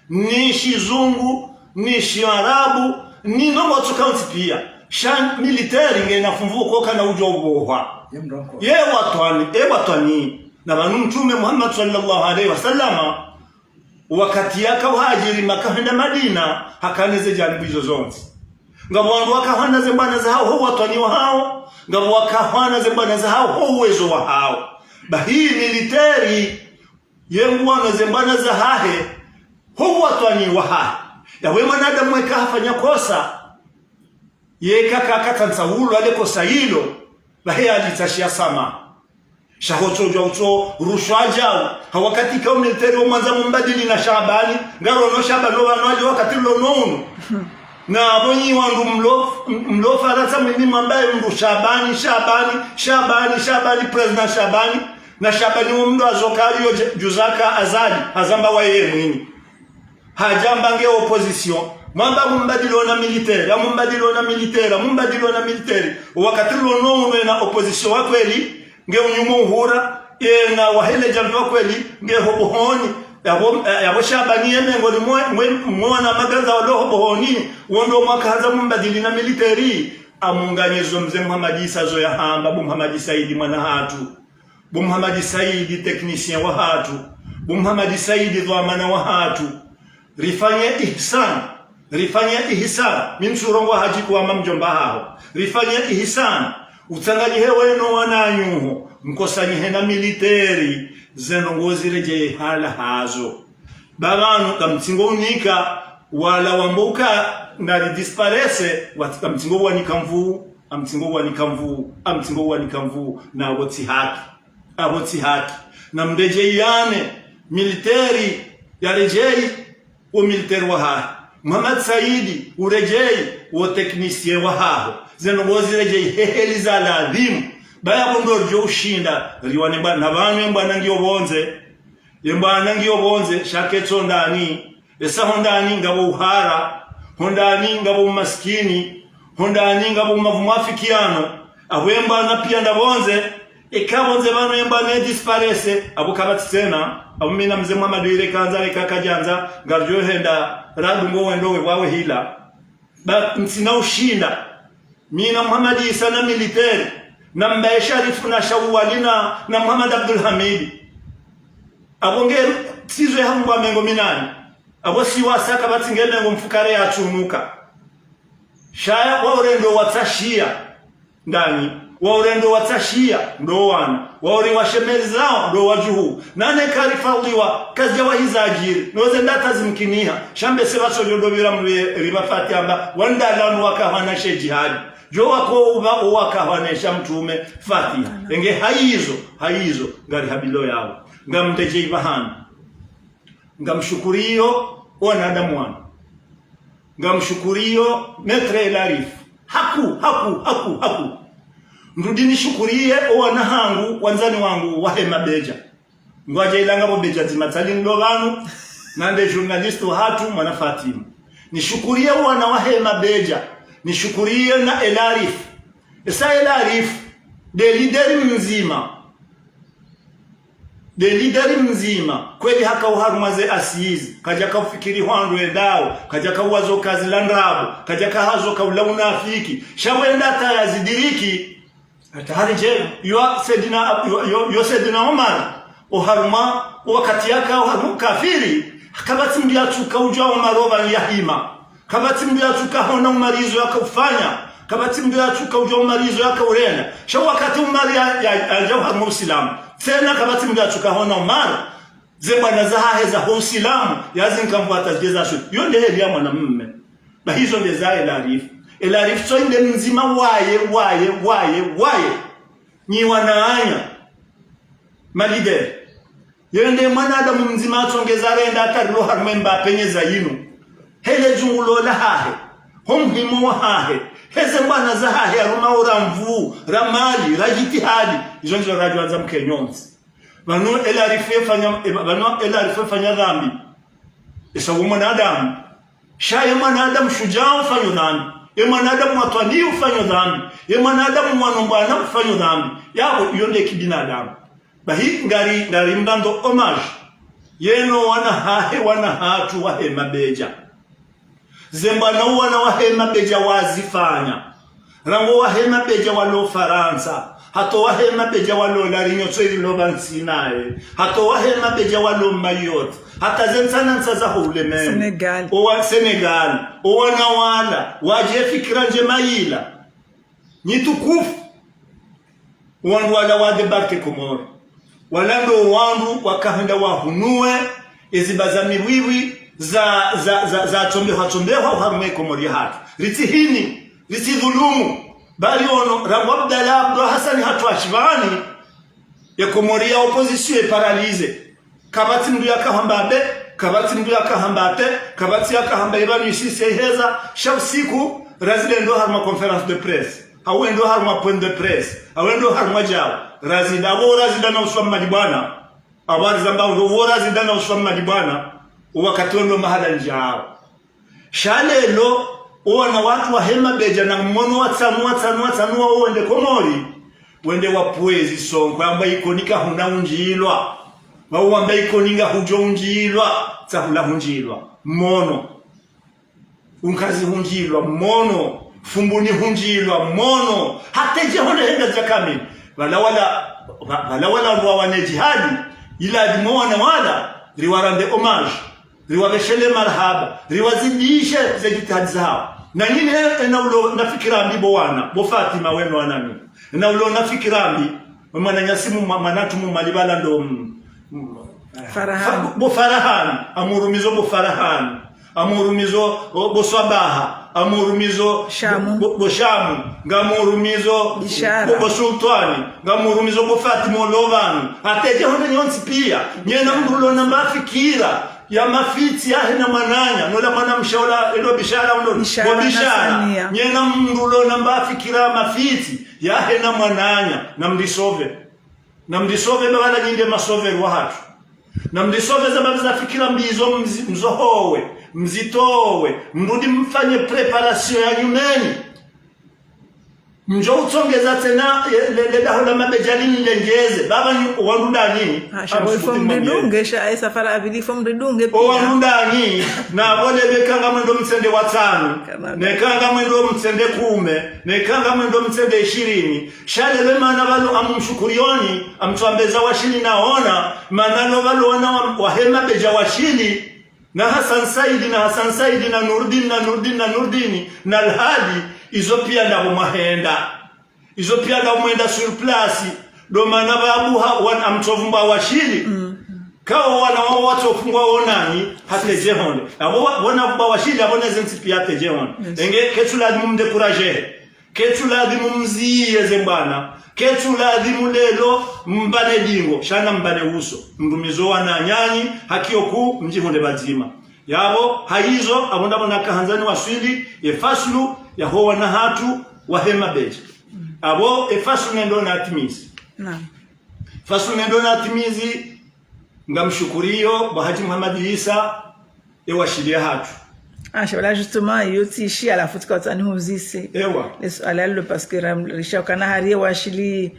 Ni shizungu, ni shiarabu, ni ndrongoo tsu kauntsi piya. Sha militaire ngena funvu koka na udjo ubohwa. Ye mrongo. Ye watwani, e watwani. Na pvanu Mtrume Muhammad swallallahu alayhi wa sallama, wakati yaka uhadjiri Maka hwenda Madina, hakana ze janibu izo zontsi. Ngapvo wandru wakahwana ze mbwana zahawo ho watwani wahawo, ngapvo wakahwana ze mbwana zahawo ho uwezo wahawo. Bahi militaire, ye nguhwana ze mbwana zahahe, ho watwani wahahe. Yapvo ye mwanadamu eka hafanya kosa, yeka ka, katsantsa ulwa le kosa lilo, bahi yalitsahiya swamaha. Sha hotso djwa utso rushwa djau. Ha wakati ka umilitaire wo mwandza mumbadili na Shabani, ngarono Shabani lo pvanu adje wakati lono unu. Na pvo nyi wandru mlo, mlo Farantsa mwinyi mwambaye mndru Shabani, Shabani, Shabani, Shabani, Président Shabani. Na Shabani wo mndru azoka yo dje-, djuzaka Azali, hazamba waye mwinyi. Hadjamba nge opposition. Mwamba mumbadili ona militaire, amumbadili ona militaire, amumbadili ona militaire. Wakati lono unu ena opposition wa kweli, nge unyumo uhura, ena wahele djambi wa kweli, nge hobohoni. Yapvo, yapvo Shabani ye mengo limwe, mwe, mwana magandza walo hobohoni, wondo mwaka handza mumbadili na militaire. Amunganyizo mze Muhammad Isa zo yahamba, bo Muhammad Saidi mwana hatru. Bo Muhammad Saidi technicien wahatru. Bo Muhammad Saidi dhwamana wahatru. Rifanye ihsan. Rifanye ihsan. Mi ntsurongowa hadji kuwama mdjomba haho. Rifanye ihsan. Utsanganyihe weno wananyaho. Mkosanyihe na militaire. Ze ndrongoo ziredjeyi hala hazo. Ba pvanu, kamtsingo unika, wala wambuka, nari disparaître, wat-, kamtsingo wanika nvuu, amtsingo wanika nvuu, amtsingo wanika nvuu, na apvo tsi haki, apvo tsi haki. Na mredjeyane, militaire, yaredjeyi, wo militaire wahahe. Muhammad Saidi, uredjeyi, wo technicien wahaho. Ze ndrongoo ziredjeyi, heheli za ladhimu. Ba yapvo ndo ridjo ushinda, riwane mbwa-, na pvanu ye mbwana ngiyo pvondze. Ye mbwana ngiyo pvondze, sha ketsi ho ndani. Esa ho ndani ngapvo uhara, ho ndani ngapvo umasikini, ho ndani ngapvo umavu mwafikiano. Apvo ye mbwana piya nda pvondze, eka pvondze pvanu ye mbwana ye disparaître, apvo kapvatsi tsena, apvo mi na mze Muhammad ile kandza le kaka djandza, ngaridjo henda, radu ngo wendo we wawe hila. Ba ntsina ushinda. Mi na Muhammad Isa na militaire, na Mbaye Sharifu na Shawali na, na Muhammad Abdul Hamid. Apvo nge tsizo ya hambwa mengo minane. Apvo si wasaka pvatsi nge mengo mfukare yatsunuka. Sha ya wa urendo watsashiya. Ndani, wa urendo watsashiya, ndo wana. Wa uri washemezi zawo, ndo wadjuhu. Nane karifauliwa, kazidja wahiza adjiri. Noze ndata zimkiniha. Sha mbe se pvatso djo ndo pvira mwe riba Fatiha mba, wandala nu wakahwana she djihadi. Djo wako uba uwakahwana sha mtrume Fatiha. Enge hayizo, hayizo, ngari habilo yawo. Ngamredjeyi pvahanu. Ngamshukuriyo wanadamu wanu. Ngamshukuriyo Maître Elarif. Haku, haku, haku, haku. Nrudi nishukuriye owana hangu, wandzani wangu, wahe Mabedja. Ngwadja ilanga pvo Bedja dzima tsali ndo pvanu, na nde journaliste wahatru, mwana Fatima. Nishukuriye owana wahe Mabedja. Nishukuriye na Elarif. Esa Elarif, nde leader mdzima. Nde leader mdzima, kweli haka uharumwa ze assises, kadjaka ufikiri hwandru endawo, kadjaka uwazo kazi la ndrabo, kadjaka hazo kaula unafiki. Sha wenda hata yazidiriki. Hata hari dje, yo Saidina, yo, yo, yo Saidina Omar, oharumwa, wakati yaka oharumwa kafiri, kapvatsi mndru yatsuka udjuwa Omar opva yahima. Kapvatsi mndru yatsuka hona Umar izo yaka ufanya. Kapvatsi mndru yatsuka udjuwa Umar izo yaka urenda. Sha wakati Umar ya, ya, yadja oharumwa Usilamu. Tsena kapvatsi mndru yatsuka hona Umar. Ze mbwana zahahe zaho Usilamu, yazinka mvwata zidje zaswe. Yo nde heli ya mwanamme. Ba hizo nde za Elarif. Elarif tso inde mdzima waye, waye, waye, waye. Nyi wananya. Ma leader. Yende mwanadamu mdzima atsongeza renda hata rilo harumwa emba penyeza yinu. Hele dzungulo lahahe. Ho muhimu wahahe. Heze mbwana zahahe, harumwa ora nvuu, ra mali, ra djitihadi. Izo ndizo radjo wandza mkenyontsi. Pvanu Elarif efanya, e, pvanu Elarif efanya dhambi. Esa wo mwanadamu. Sha ye mwanadamu shujaa ufanyo dhambi. Ye mwanadamu watwani ufanyo dhambi. Ye mwanadamu mwana mbwana ufanyo dhambi. Yapvo, iyo nde kibinadamu. Bahi ngari, ngari mrando hommage. Yeno wana hahe, wana hatru wahe mabedja. Ze mbwana wana wahe mabedja wazifanya. Rangu wahe mabedja walo Farantsa. Hata wahe mabedja walo La Réunion, tso ili lo pvantsi naye. Hata wahe mabedja walo Mayotte. Hata ze ntsa na ntsa za ho ulemengu. Sénégal. Owa Sénégal. Owana wala. Wadje fikira ndjema ila. Nyi tukufu. Wandru wala wa débarqué Komori. Wala ndo wandru wakahenda wahunuwe, eziba za mibwibwi, za, za, za, za tsombehwa, tsombehwa, oharumwa ye Komori yahatru. Ritsi hini, ritsi dhulumu. Bali ono, rangu Abdallah Abdou Hassan hatru ashipvani, ye Komori ya opposition ye paralysé. Kapvatsi mndru yakahamba be, kapvatsi mndru yakahamba te, kapvatsi yakahamba ipvanu isisi iheza, sha usiku, razida ndo harumwa conférence de presse, hau ndo harumwa point de presse, hau ndo harumwa djao, razida, wo razida na uswa mmadibwana, abo arizamba ndo wo razida na uswa mmadibwana, wakati wendo mahala ndjao. Sha lelo, owana watru wahe mabedja na mmono watsanu, watsanu, watsanu, wawo wende Komori, wende wapvuwe zisonko, wamba Ikoni kahuna undjilwa. Wawo wamba Ikoni ngahudjo undjilwa, tsahula hundjilwa. Mmono. Unkazi hundjilwa, mmono. Fumbuni hundjilwa, mmono. Hata dje hole henda dja kamili. Pvala wala, pva-, pvala wala ndo wane djihadi, ila dimo wana wala, riwarande hommage. Riwapveshele marahaba, riwazidishe ze djitihadi zawo. Na nyinyi ena ulo na fikira mbi bo wana, bo Fatima wenu wanami. Ena ulo na fikira mbi, mwananyasi mu-, mwa-, mwanatru mu Mwali pvala ndo, mm, mm, Farahani. Fa-, bo Farahani, amurumizo bo Farahani, amurumizo, o, bo Swabaha, amurumizo, Shamu. Bo, bo, bo Shamu, ngamurumizo, Bishara. Bo, bo Sultwani, ngamurumizo bo Fatima ulo pvanu. Hata dje hone nyontsi pia, nyena mndru ulo na mafikira ya mafitsi yahe na mwananya, nola mwanamshe ola, elo Bishara ulo, Bishara bo na Bishara. Sania. Nyena mndru ulo na mafikira ya mafitsi yahe na mwananya, na mndisove. Na mndisove ba pvala nyi nde masoveri wahatru. Na mndisove za babi za fikira mbi izo mzi-, mzohowe, mzitowe, mrudi mfanye préparation ya nyumeni. Mdjo utsongeza tsena, eh, le, le daho la mabedja lini lengeze. Baba nyi, wandru ndani. Ha, sha amsukuti ifo mridunge, sha, eh, safari ya pvili ifo mridunge pia. Owandru ndani, na pvo lelo eka ngamwendo mtsende watsanu. Kana. Neka ngamwendo mtsende kume. Neka ngamwendo mtsende ishirini. Sha lelo mana pvalo amumshukurioni, amtswambe za Washili naona, mana lo pvalo wana wa, wahe mabedja Washili. Na Hassan Saidi, na Hassan Saidi, na Nurdin, na Nurdin, na Nurdin, na Alhadi, izo pia ndapvo mwahenda. Izo pia ndapvo mwenda sur place. Ndo mana pvabuha wan-, amtsovu mba Washili. Mm. Kawo wana wawo watsofungwa wonani, hata dje honde. Apvo wa-, wona mba Washili, apvo neze ntsi pia hata dje honde. Yes. Enge, ketsu ladhimu mdécourager. Ketsu ladhimu mziye ze mbwana. Ketsu ladhimu lelo mbane dingo. Sha na mbane uso. Mrumizo wananyanyi, haki yoku mdjihunde pvadzima. Yapvo, hayizo, apvo ndapvo nakahandza niwaswili, ye faslu, yaho wana hatru, wahe mabedja. Apvo, ye faslu nendo natimizi. Naam. Faslu nendo natimizi, ngamshukuriyo, bo Hadji Muhammad Isa, ye Washili yahatru. Ah, sha pvala justement, iyo tsi ishi, halafu tsika utsani huzise. Ewa. Le suala lilo parce que ram-, risha ukana hari ye Washili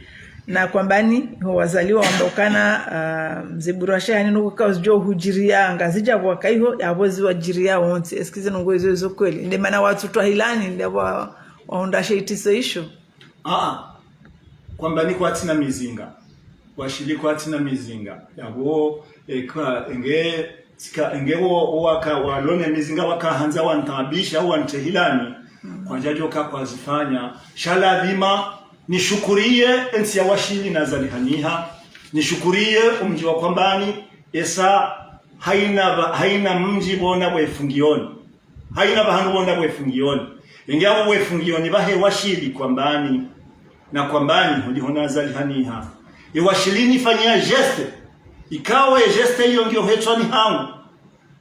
na kwambani, ho wazaliwa wamba ukana, ah, mze Burwa Shahani nuko ka uzidjo hudjiriya, ngazidja pvwaka iho, yapvo ziwadjiriya wontsi. Est-ce que zinu ngo izo, izo kweli? Nde mana watsu twahilani, nde wa-, wahundra she itiso isho. Aa, kwambani kwatsina mizinga. Washili kwatsina mizinga. Yapvo, eka, enge, tsika, enge wo, wo waka, walone mizinga wakahandza wantaabisha, au wantehilani. Mm. Kwadjadjoka kwazifanya. Sha ladhima, nishukuriye entsi ya Washili na zalihaniha. Nishukuriye omdji wa Kwambani, esa haina ba-, haina mdji bona bwe fungioni. Haina pvahanu pvonda pvwe fungioni. Inge apvo pvwe fungioni pvahe Washili Kwambani. Na Kwambani, holiho nazalihaniha. Ye Washili nifanyia geste. Ikao ye geste iyo ngiyo hetswani hangu.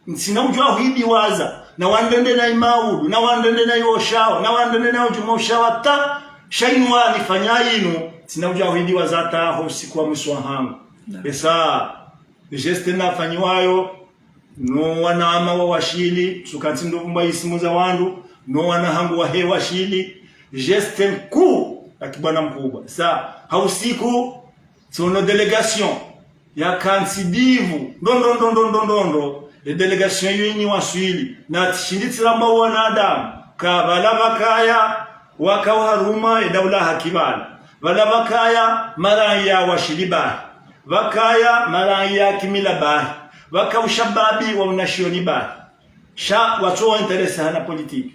Ntsina udjua huidiwaza. Na wandrende na imaudu. Na wandrende na iwoshao. Na wandrende na udjuma ushawa ta. Sha inu wanifanya inu. Ntsina udjua huidiwaza ta ho usiku wa mwiso wa hangu. Na. Esa. Geste nafanyiwayo, No wanama wa Washili, suka ntsi ndo pvumba isimu za wandru, no wana hangu wahe Washili, geste nkuu ya kibwana mkubwa. Sa, ha usiku, tsono délégation, ya kantsi divu, ndo, ndo, ndo, ndo, ndo, ndo, ndo. E délégation iyo ini waswili, na tsi shindi tsiramba wanadamu, ka pvala pvakaya, waka uharuma, e daula ha kibala. Pvala pvakaya, maraya Washili bahi. Pvakaya, maraya kimila bahi. Pvaka ushababi wa unashioni bahi. Sha, watso wa intéressé hana politique.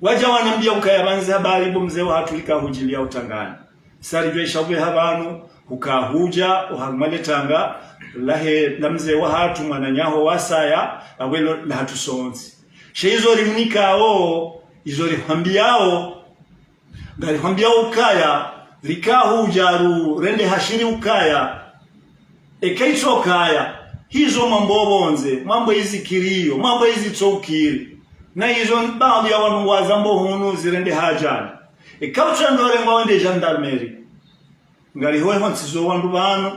Waja wanambia ukaya pvandzi habari bo mze wahatru lika hujiliya utangani. Sa ridjuwa isha upveha pvanu, huka huja, oharumwa le tanga, lahe, la mze wahatru mwananyaho wasaya, awelo lahatru sontsi. She izo riunikao, izo rihwambiao, ngarihwambiao ukaya, rika huja ru, rende hashiri ukaya, eka itso kaya, hizo mambo pvondze, mambo izi kiriyo, mambo izi tso ukiri. Na izo baadhwi ya wanu wazambo hunu zirende hajani. Eka utsendo rengwa wende gendarmerie. Ngari hohe ho ntsizo wandru wanu,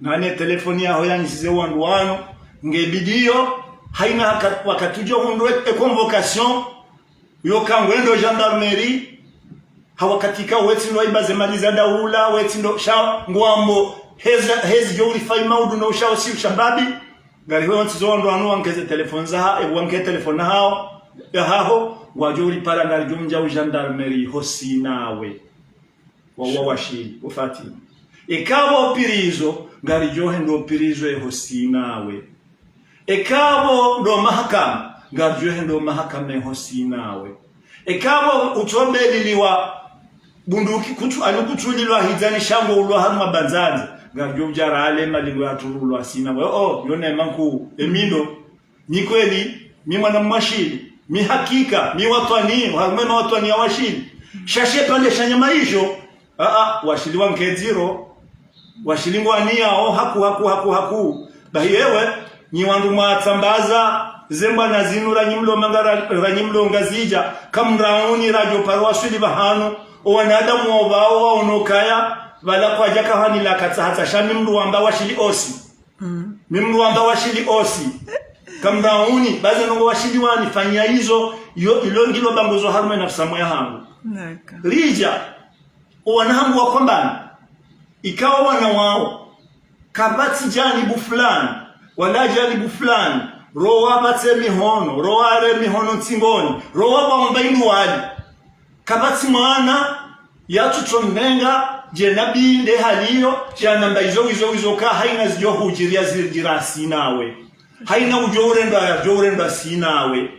nane telefoni yaho ya ntsize wandru wanu, nge bidiyo, haina haka-, wakati ujo hundru e, e convocation, yo kangwendo gendarmerie, ha wakati ka wetsi ndo iba ze mali za daula, wetsi ndo sha ngwambo, heza, hezi jo ulifa imaudu no usha osi ushababi, ngari hohe ho ntsizo wandru wanu wankeze telefoni zaha, e wanke telefoni hao, ya haho, wajo ulipara ngari jo mja u gendarmerie ho sinawe. Wa, wa, Washili, wa Fatima. Eka pvo prison, ngari jo hendo prison eho sinawe. Eka pvo ndo mahakama, ngari jo hendo mahakama eho sinawe. Eka pvo utso beliliwa bunduki kutsu, ani kutsulilwa hidzani sha ngo ulwa hanu mabandzandze, ngari jo uja rale malingo ya turu ulwa sinawe. Oh, oh, yo ne manku, emindo. Mi kweli, mi mwana Mwashili, mi hakika, mi watwani, harumwa ema watwani ya Washili. Sha she pvandre sha nyama ijo, a, a, Washili wa nkedziro, Washili ngwani yao, haku, haku, haku, haku. Bahi ewe, nyi wandru mwatsambaza, ze mbwana zinu ranyi mlo manga ra-, ranyi mlo Ngazidja, kamrauni rajo paro waswili pvahanu, o wanadamu wao pvao waono kaya, pvala kwaja kahani la katsa hata sha mi mndru wamba Washili osi. Mm. Mi mndru wamba Washili osi. Kamrauni, baze nongo Washili wani fanya izo, yo, ilo ngilo banguzo harumwa e nafsi ya moyo hangu. Naka. Rija, o wana hangu wa Kwambani. Ikao wana wao. Kapvatsi janibu fulani, wala janibu fulani, ro wapvatse mihono, ro ware mihono ntsingoni, ro wapvaomba indru wali. Kapvatsi mwana, ya tsutso mbenga, je nabi nde haliyo, je anamba izo, izo, izo ka, haina zijo hujiriya zirira sinawe. Haina ujo urendwa, jo urendwa sinawe.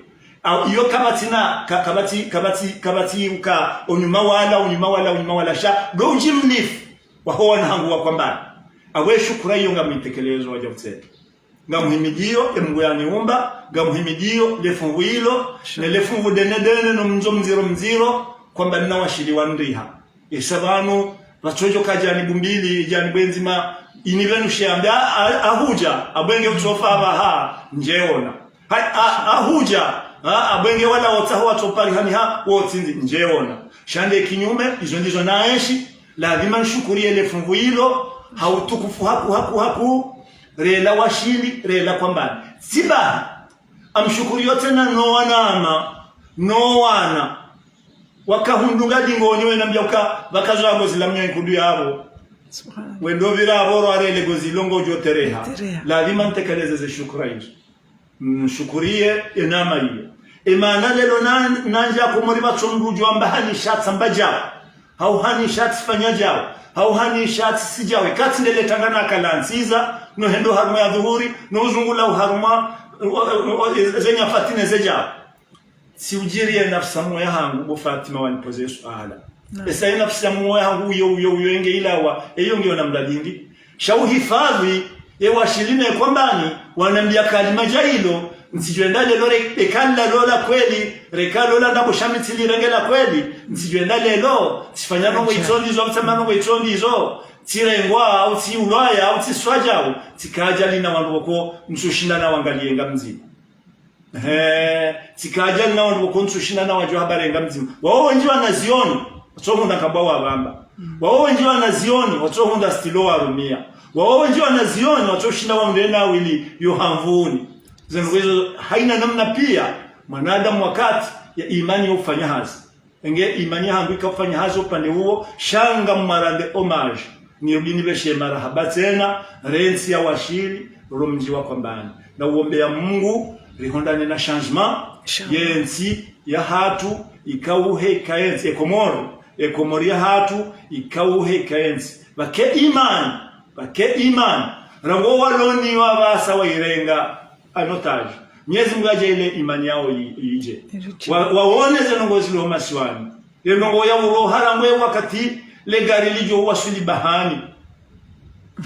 Au, iyo kapvatsi na, ka-, kapvatsi, kapvatsi, kapvatsi uka, onyuma wala, onyuma wala, onyuma wala, sha, ndo uji mlifu, waho wana hangu wa Kwambani. Awe shukura iyo ngamwitekelezo waja utseke. Ngamuhimidiyo, e Mungu yaniumba, ngamuhimidiyo, le fungu ilo, ne le fungu dene dene, no mndzo mdziro mdziro, Kwambani na Washili wanriha. Esa pvanu, pvatsojo ka janibu mbili, janibu enzima, ini pvenu shiambe, a, a, ahuja, abwenge utsofa apvaha, njeona. Hai, a, ahuja, a, abwenge wala wotsaho watsoparihaniha, wotsindzi, njeona. Sha nde kinyume, izo ndizo naenshi, lazima nshukuriye le fungu ilo, ha utukufu haku, haku, haku, rela Washili, rela Kwambani. Sibaha, amshukuriyo tsena no wanama, no wana. Wakahundunga dingoni wenambia uka, pvakazo ya gozi la mnyo nkudu yapvo. Subhanallah. Wendo pvira apvo ro arele gozi lo ngojo tereha. Tereha. Lazima ntekeleze ze shukura izo. Nshukuriye enama iyo. Emana lelo na, nanja Komori pvatso mndru ujo amba hanisha tsamba jao. Hau hanisha tsifanya jao. Hau hanisha tsisi jao. Ekatsi ndele tanga na kalantsiza, no hendo harumwa ya dhuhuri, no uzungula uharumwa, o, o, o, ze nyafati ne ze jao. Tsi ujiriye nafsi ya moyo hangu bo Fatima wanipoze suala. Naam. Esa ye nafsi ya moyo hangu uyo, uyo, uyo enge ilawa, eyo ngiyo na mdadindi. Sha uhifadhi, e Washili ne Kwambani, wanambia kalima ja ilo, ntsijwenda lelo re-, reka lalo la kweli, reka lola ndabo sha mi tsili renge la kweli, ntsijwenda lelo, tsifanya nongo itsondizo, tsema nongo itsondizo, tsirengwa, au tsiulwaya, au tsiswaja, au tsikaja lina wandru woko, ntsushinda na wangaliye nga mdzima. He, tsikaja lina wandru woko ntsushinda na wajo habari nga mdzima. Wao wenji wanazioni, watsohunda kabwa wabamba. Mm. Wao wenji wanazioni, watsohunda stilo warumia. Wao wenji wanazioni, watsoshinda wamrena wili yo hamvuni. Zinu ngizo haina namna pia, mwanadamu wakati ya imani yo ufanya hazi. Enge imani yahangu ika ufanya hazi upande uwo, sha ngamwarende hommage. Nirudi nipveshe marahaba tsena, rentsi ya washili, ro mdji wa Kwambani. Na uombeya Mungu, rihundrane na changement, ye ntsi yahatru, ikauhe ika entsi, e Komori, e Komori yahatru, ikauhe ika entsi. Pvake imani, pvake imani, rangu waloni wapvasa wairenga en otage. Mwenyezi Mungu ajaanlie imani yawo yi-, yije. Wa-, waone ze ndrongoo zilo masiwani. Ye ndrongoo ya uroha rangu ye wakati le gari lidjo waswili Bahani.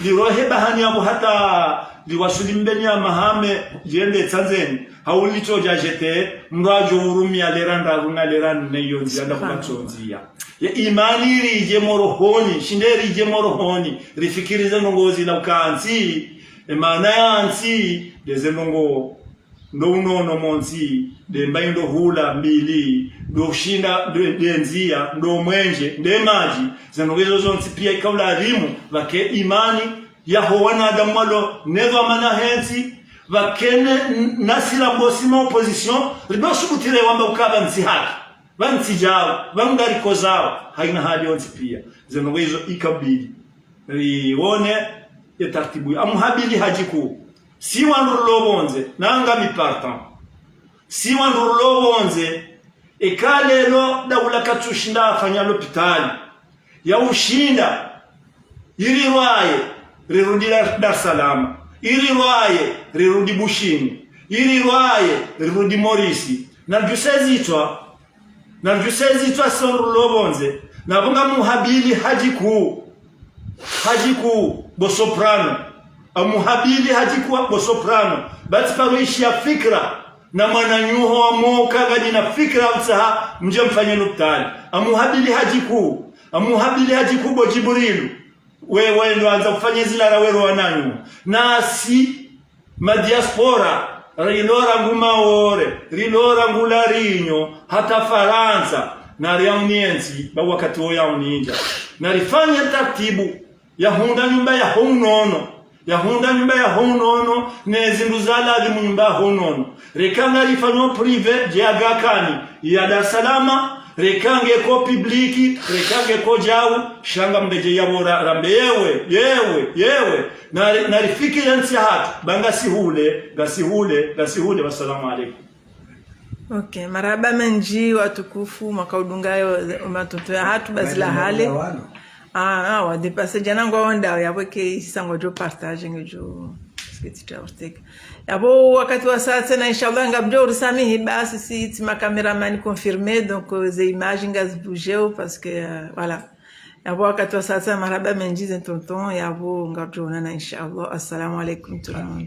Lirohe Bahani yapvo hata liwaswili Mbeni ya Mahame, yende Tsandzeni. Hau litsodja jete, mndru adjo urumia lera ndraru na lera nne yo ndzia nda kubatso ndzia. Ye imani rije morohoni, shinde rije morohoni, rifikiri ze ndrongoo zila ukantsi, e maana ya ntsi, nde ze ndrongoo, ndo unono montsi, nde mbayi ndo hula mbili, ndo ushinda, nde, nde ndzia, ndo mwenje, nde madji, ze ndrongoo izo zontsi pia ika ulazimu, pvake imani, yaho wanadamu walo, ne dhwamana he ntsi, pvake ne, n-, nasi la mbosi ma opposition, rido subuti re wamba ukaya ntsi haki. Pvantsi djao, pvangari kozao, haina hali yontsi pia. Ze ndrongoo izo ikabidi rione ye tartibu. Amuhabili hadjiku. Si wandru rilo pvondze, nanga mi partant. Si wandru rilo pvondze, eka leo daula katsushinda afanya lopitali. Ya ushinda, ili rwaye, rirudi Dar, Dar es Salaam. Ili rwaye, rirudi Bushini. Ili rwaye, rirudi Morisi. Na djuse zitswa, na djuse zitswa si wandru rilo pvondze. Na pvo ngamuhabili hadjiku. Hadjiku bo Soprano. Amuhabili hadjiku bo Soprano. Batsi paro ishi ya fikira. Na mwananyaho wa moka ngadi na fikira utsaha mdje mfanye lopitali. Amuhabili hadjiku. Amuhabili hadjiku bo Djibrilu. We, we ndo andza kufanya zila ra wero wananyaho. Nasi, ma diaspora, rilo rangu Maore, rilo rangu La Réunion, hata Farantsa, nariauni entsi, ba wakati wo yauni indja. Narifanye tartibu, ya hundra nyumba yaho unono, ya hundra nyumba yaho unono, ne zindru za lazimu nyumba yaho unono. Reka ngarifanyao privé, dje Aga Khan, ya Dar es Salaam, reka nge ko public, reka nge ko djau, sha ngamdedje yapvo ra-, rambe yewe, yewe, yewe. Nari-, narifikiri ntsi yahatru, ba ngasi hule, ngasi hule, ngasi hule, wassalamu alaikum. Ok, marahaba mendji watukufu, mwaka udunga yo, o matonto yahatru, ba zila hale. Ah, ah, wa dépassé djana ngwao ndawo, yapvo ke isa ngwadjo partager, ngwadjo, parce que tu as. Yapvo wakati wa saa tsena, inshallah, ngamdjo urisamihi, basi si ti ma caméraman confirmé, donc, euh, ze image ngazi bougéo, parce que, euh, voilà. Yapvo wakati wa saa tsena, marahaba mendji ze tonton, yapvo ngamdjo onana, inshallah. Assalamu alaikum tout le monde.